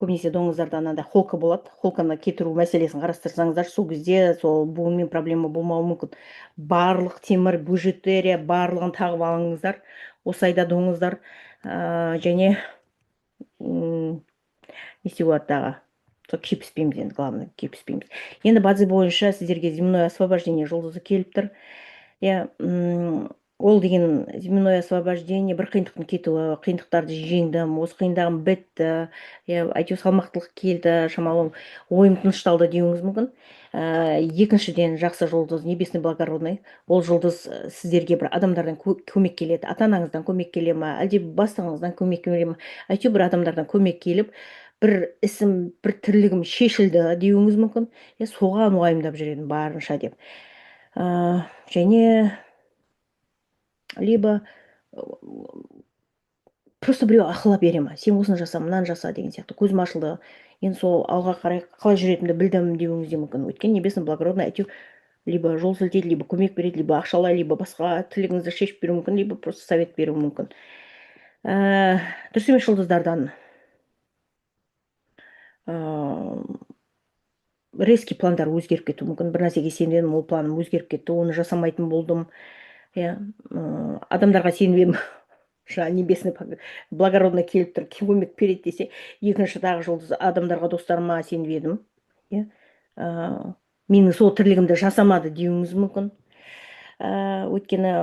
көбінесе доңыздарда анандай холка болады, холканы кетіру мәселесін қарастырсаңыздар, сол кезде сол буынмен проблема болмауы мүмкін. Барлық темір, бижутерия барлығын тағып алыңыздар осы айда, доңыздар. Және не істеуге болады тағы? Сол күйіп піспейміз енді, главное, күйіп піспейміз. Енді бадзи бойынша сіздерге земное освобождение жұлдызы келіп тұр, иә. Ол деген земное освобождение бір қиындықтың кетуі, қиындықтарды жеңдім, осы қиындығым бітті, иә, әйтеуір салмақтылық келді, шамалы ойым тынышталды деуіңіз мүмкін. Екіншіден, жақсы жұлдыз небесный благородный. Ол жұлдыз сіздерге бір адамдардан көмек келеді. Ата анаңыздан көмек келе ма, әлде бастығыңыздан көмек келе ма, әйтеуір бір адамдардан көмек келіп, бір ісім, бір тірлігім шешілді деуіңіз мүмкін, иә. Соған уайымдап жүр едім барынша деп. Және либо просто біреу ақыл бере ма, сен осыны жаса, мынаны жаса деген сияқты, көзім ашылды, енді сол алға қарай қалай жүретінімді білдім деуіңіз де мүмкін. Өйткені небесный благородный әйтеуір либо жол сілтейді, либо көмек береді, либо ақшалай, либо басқа тілегіңізді шешіп беруі мүмкін, либо просто совет беруі мүмкін. Дұрыс емес жұлдыздардан резкий пландар өзгеріп кетуі мүмкін. Бір нәрсеге сеніп едім, ол планым өзгеріп кетті, оны жасамайтын болдым, иә. Адамдарға сеніп едім, жаңа небесный благородный келіп тұр, көмек береді десе, екінші тағы жұлдыз адамдарға, достарыма сеніп едім, иә, менің сол тірлігімді жасамады деуіңіз мүмкін. Өйткені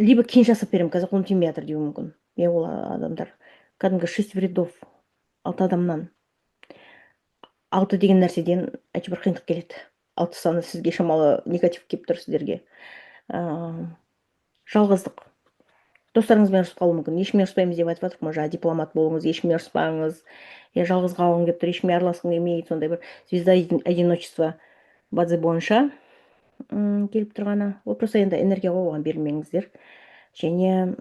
либо кейін жасап беремін, қазір қолым тимей жатыр деуі мүмкін, иә. Ол адамдар кәдімгі шесть вредов, алты адамнан, алты деген нәрседен әйтеуір бір қиындық келеді. Алты саны сізге шамалы негатив келіп тұр сіздерге. Жалғыздық, достарыңызбен ұрысып қалуы мүмкін. Ешкіммен ұрыспаймыз деп айтып жатырмық қой жаңа, дипломат болыңыз, ешкіммен ұрыспаңыз, иә. Жалғыз қалғым келіп тұр, ешкіммен араласқым келмейді, сондай бір звезда одиночества бадзи бойынша келіп тұрғаны. Ол просто енді энергия ғой, оған берілмеңіздер. Және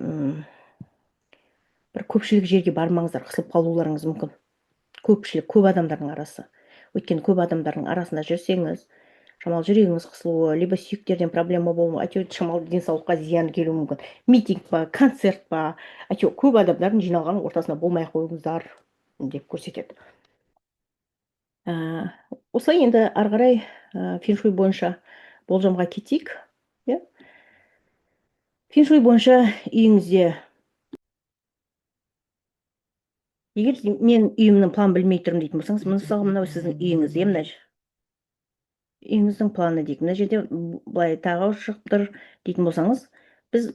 бір көпшілік жерге бармаңыздар, қысылып қалуларыңыз мүмкін. Көпшілік, көп адамдардың арасы. Өйткені көп адамдардың арасында жүрсеңіз, шамалы жүрегіңіз қысылуы, либо сүйектерден проблема болуы, әйтеуір шамалы денсаулыққа зиян келуі мүмкін. Митинг па, концерт па, әйтеуір көп адамдардың жиналған ортасында болмай ақ қойыңыздар деп көрсетеді. Осылай енді ары қарай феншуй бойынша болжамға кетейік, иә. Феншуй бойынша үйіңізде, егер мен үйімнің планын білмей тұрмын дейтін болсаңыз, мысалы, мынау сіздің үйіңіз, иә, мына үйіңіздің планы дейік, мына жерде былай тағы шығып тұр дейтін болсаңыз, біз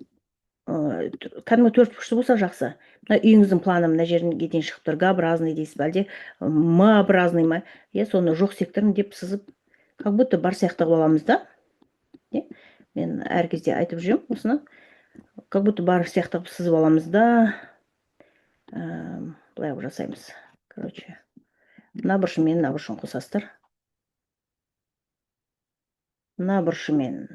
кәдімгі төрт бұрышты болса жақсы. Мына үйіңіздің планы мына жерге дейін шығып тұр, Г-образный дейсіз бе, әлде М-образный ма, иә, соны жоқ секторын деп сызып, как будто бар сияқты қылып аламыз да, иә. Мен әр кезде айтып жүремін осыны, как будто бар сияқты қылып сызып аламыз да, былай қылып жасаймыз. Короче, мына бұрышы мен мына бұрышын қосасыздар, мына бұрышы мен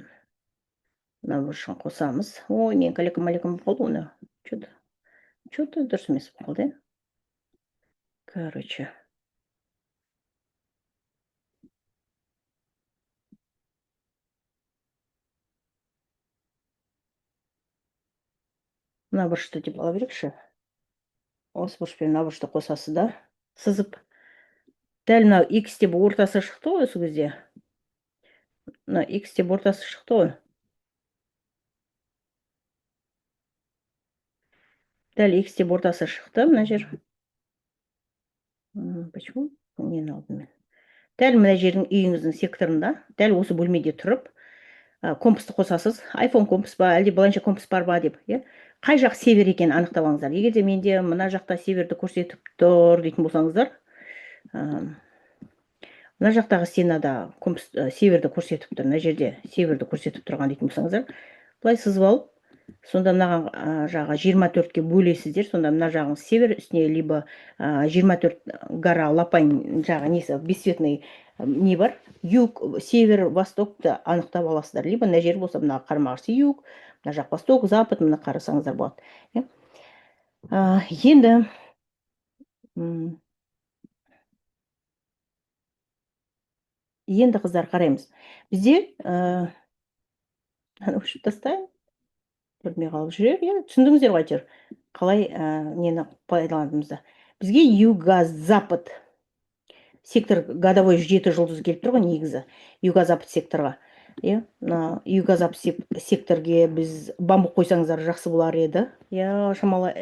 мына бұрышын қосамыз. Ой, мен калека малека болып қалды оны, че то дұрыс емес болып қалды, иә. Короче, Мына бұрышты деп ала берейікші. Осы бұрыш пен мына бұрышты қосасыз да, сызып. Дәл мынау x деп ортасы шықты ғой осы кезде. Мына x деп ортасы шықты ғой. Дәл x деп ортасы шықты мына жер. Почему? Нені алдым мен? Дәл мына жердің, үйіңіздің секторында, дәл осы бөлмеде тұрып, компасты қосасыз. iPhone компас па, әлде былайынша компас бар ма деп, иә? Қай жақ север екенін анықтап алыңыздар. Егер де менде мына жақта северді көрсетіп тұр дейтін болсаңыздар, мына жақтағы стенада компас северді көрсетіп тұр, мына жерде северді көрсетіп тұрған дейтін болсаңыздар, былай сызып алып, сонда мынаған жағы 24-ке бөлесіздер. Сонда мына жағыңыз север, үстіне либо 24 гора лапань жағы несі, бесцветный не бар, юг, север, востокты анықтап аласыздар. Либо мына жер болса, мына қарама қарсы юг, мына жақ восток, запад, мына қарасаңыздар болады, иә. Енді, қыздар, қараймыз. Бізде мынаны өшіріп тастайын, көрмей қалып жүрер, иә. Түсіндіңіздер ғой әйтеуір, қалай нені пайдаланатынымызды. Бізге юго запад сектор годовой жеті жұлдыз келіп тұр ғой негізі юго запад секторға, иә. Мына юго запад секторге біз бамбук қойсаңыздар, жақсы болар еді, иә. Шамалы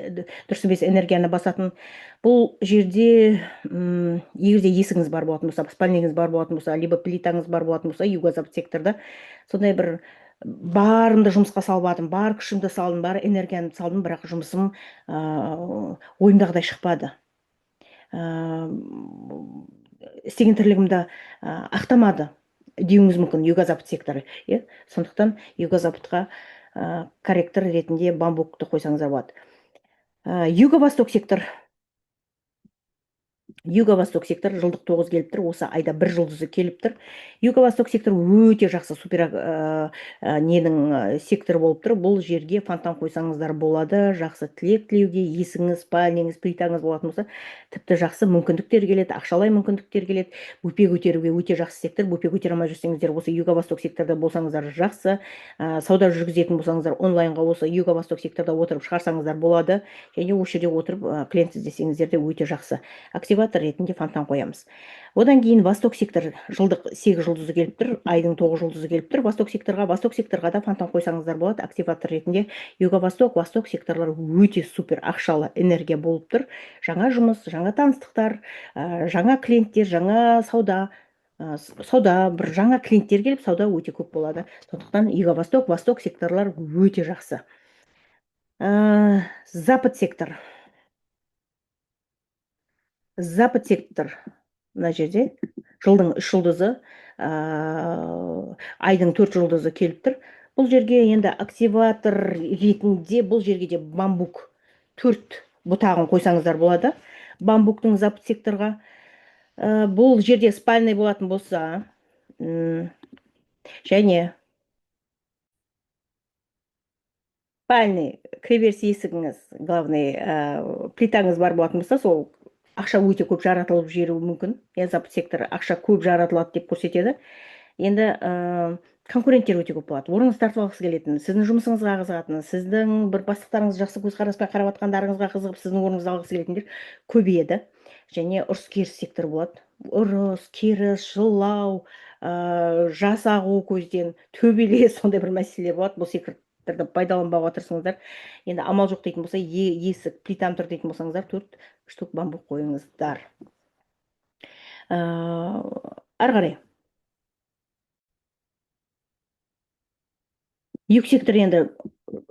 дұрыс емес энергияны басатын. Бұл жерде егер де есігіңіз бар болатын болса, спальныйыңыз бар болатын болса, либо плитаңыз бар болатын болса, юго запад секторда сондай бір барымды жұмысқа салып жатырмын, бар күшімді салдым, бар энергиямды салдым, бірақ жұмысым ойымдағыдай шықпады, істеген тірлігімді ақтамады деуіңіз мүмкін, юго запад секторы, иә. Сондықтан юго западқа корректор ретінде бамбукты қойсаңыздар болады. Юго восток сектор. Юго восток сектор жылдық 9 келіп тұр, осы айда бір жұлдызы келіп тұр. Юго восток сектор өте жақсы супер ненің секторы болып тұр. Бұл жерге фонтан қойсаңыздар болады, жақсы тілек тілеуге. Есігіңіз, спальныйыңыз, плитаңыз болатын болса, тіпті жақсы мүмкіндіктер келеді, ақшалай мүмкіндіктер келеді. Бөпе көтеруге өте жақсы сектор. Бөпе көтере алмай жүрсеңіздер, осы юго восток секторда болсаңыздар жақсы. Сауда жүргізетін болсаңыздар, онлайнға осы юго восток секторда отырып шығарсаңыздар болады және осы жерде отырып клиент іздесеңіздер де өте жақсы. Активатор ретінде фонтан қоямыз. Одан кейін восток сектор жылдық 8 жұлдызы келіп тұр, айдың 9 жұлдызы келіп тұр восток секторға. Восток секторға да фонтан қойсаңыздар болады активатор ретінде. Юго восток, восток секторлар өте супер ақшалы энергия болып тұр. Жаңа жұмыс, жаңа таныстықтар, жаңа клиенттер, жаңа сауда, сауда бір жаңа клиенттер келіп, сауда өте көп болады. Сондықтан юго восток, восток секторлар өте жақсы. Запад сектор. Запад сектор мына жерде жылдың 3 жұлдызы, айдың 4 жұлдызы келіп тұр. Бұл жерге енді активатор ретінде бұл жерге де бамбук 4 бұтағын қойсаңыздар болады бамбуктың запад секторға. Бұл жерде спальный болатын болса, және спальный кіреберіс есігіңіз, главный, плитаңыз бар болатын болса, сол ақша өте көп жаратылып жіберуі мүмкін. Иә, запад сектор ақша көп жаратылады деп көрсетеді. Енді конкуренттер өте көп болады. Орныңызды тартып алғысы келетін, сіздің жұмысыңызға қызығатын, сіздің бір бастықтарыңыз жақсы көзқараспен қарап жатқандарыңызға қызығып, сіздің орныңызды алғысы келетіндер көбейеді. Және ұрыс керіс сектор болады. Ұрыс керіс, жылау, жас ағу көзден, төбелес, сондай бір мәселелер болады. Бұл секторды пайдаланбауға тырысыңыздар. Енді амал жоқ дейтін болса, есік, плитам тұр дейтін болсаңыздар, 4 штук бамбук қойыңыздар. Ары қарай. Юг сектор енді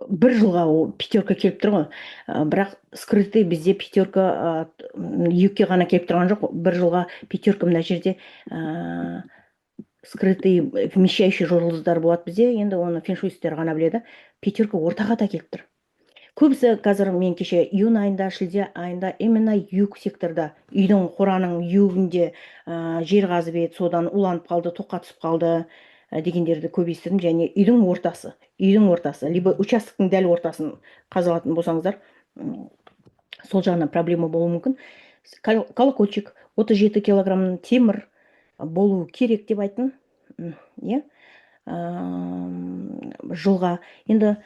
бір жылға ол пятерка келіп тұр ғой. Бірақ скрытый бізде пятерка югке ғана келіп тұрған жоқ. Бір жылға пятерка мына жерде скрытый вмещающий жұлдыздар болады бізде. Енді оны феншуйсттер ғана біледі. Пятерка ортаға да келіп тұр. Көбісі қазір мен кеше июнь айында, шілде айында именно юг секторда үйдің, қораның югінде жер қазып еді, содан уланып қалды, тоққа түсіп қалды дегендерді көп естідім. Және үйдің ортасы, үйдің ортасы, либо участоктың дәл ортасын қазылатын болсаңыздар, сол жағынан проблема болуы мүмкін. Колокольчик 37 килограмм темір болу керек деп айттым. Иә. Жылға. Енді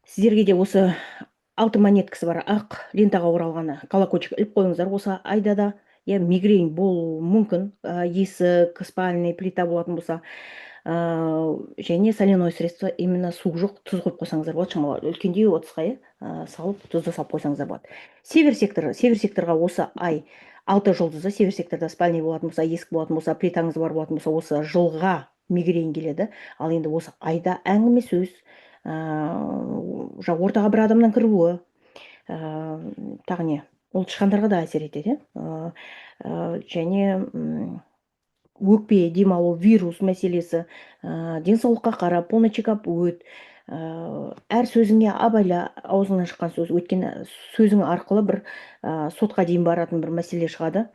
сіздерге де осы Алты монеткасы бар ақ лентаға оралғаны, колокольчик іліп қойыңыздар осы айда да, иә. Мигрень болуы мүмкін, есік, спальный, плита болатын болса. Және соляное средство, именно су жоқ, тұз қойып қойсаңыздар болады, шамалы үлкендеу ыдысқа, иә, салып, тұзды салып қойсаңыздар болады. Север секторы. Север секторға осы ай алты жұлдызы. Север секторда спальный болатын болса, есік болатын болса, плитаңыз бар болатын болса, осы жылға мигрень келеді. Ал енді осы айда әңгіме сөз, ортаға бір адамның кіруі, тағы не, ол тышқандарға да әсер етеді, иә. Және өкпе, демалу, вирус мәселесі. Денсаулыққа қарап, полный чекап өт. Әр сөзіңе абайла, аузыңнан шыққан сөз, өйткені сөзің арқылы бір сотқа дейін баратын бір мәселе шығады.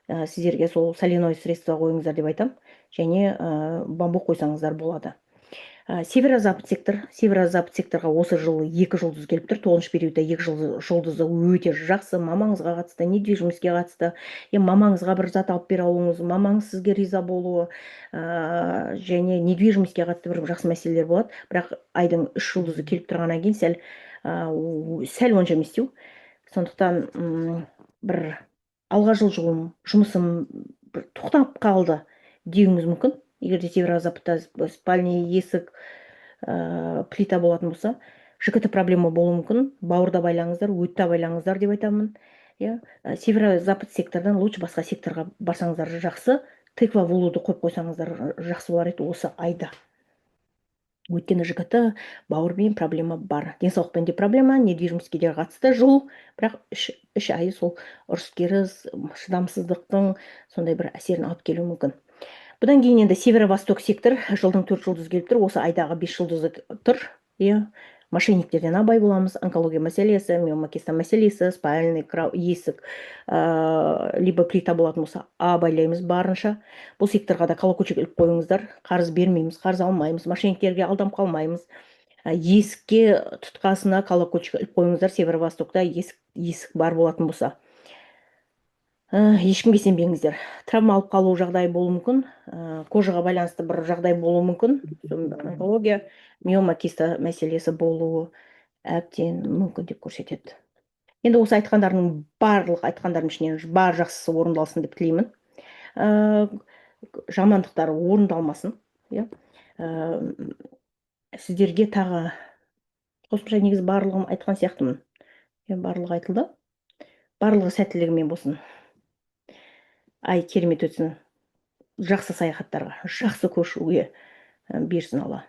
Сіздерге сол соляной средство қойыңыздар деп айтамын және бамбук қойсаңыздар болады. Северо-запад сектор. Северо-запад секторға осы жылы екі жұлдыз келіп тұр. Тоғызыншы периодта екі жұлдызы өте жақсы. Мамаңызға қатысты, недвижимостьке қатысты, е, мамаңызға бір зат алып бере алуыңыз, мамаңыз сізге риза болуы, және недвижимостьке қатысты бір жақсы мәселелер болады. Бірақ айдың үш жұлдызы келіп тұрғаннан кейін сәл сәл онша емес. Сондықтан бір алға жылжуым, жұмысым бір тоқтап қалды деуіңіз мүмкін. Егер де северо-западта спальный, есік, плита болатын болса, ЖКТ проблема болуы мүмкін. Бауырды абайлаңыздар, өтті абайлаңыздар деп айтамын, иә. Северо-запад сектордан лучше басқа секторға барсаңыздар жақсы. Тыква болуды қойып қойсаңыздар, жақсы болар еді осы айда, өйткені ЖКТ, бауырмен проблема бар, денсаулықпен де проблема, недвижимостьке де қатысты жыл. Бірақ 3 айы сол ұрыс керіс, шыдамсыздықтың сондай бір әсерін алып келуі мүмкін. Бұдан кейін енді северо-восток сектор. Жылдың төрт жұлдызы келіп тұр, осы айдағы бес жұлдызы тұр, иә. Мошенниктерден абай боламыз. Онкология мәселесі, миома, киста мәселесі, спальный, есік, либо плита болатын болса, абайлаймыз барынша. Бұл секторға да колокольчик іліп қойыңыздар. Қарыз бермейміз, қарыз алмаймыз, мошенниктерге алданып қалмаймыз. Есікке тұтқасына колокольчик іліп қойыңыздар, северо-востокта есік бар болатын болса. Ешкімге сенбеңіздер. Травма алып қалу жағдайы болуы мүмкін, кожаға байланысты бір жағдай болуы мүмкін. Онкология, миома, киста мәселесі болуы әбден мүмкін деп көрсетеді. Енді осы айтқандарымның, барлық айтқандарымның ішінен бар жақсысы орындалсын деп тілеймін. Жамандықтары орындалмасын, иә. Сіздерге тағы қосымша, негізі барлығын айтқан сияқтымын, иә, барлығы айтылды. Барлығы сәттілігімен болсын, ай керемет өтсін, жақсы саяхаттарға, жақсы көшуге берсін Алла.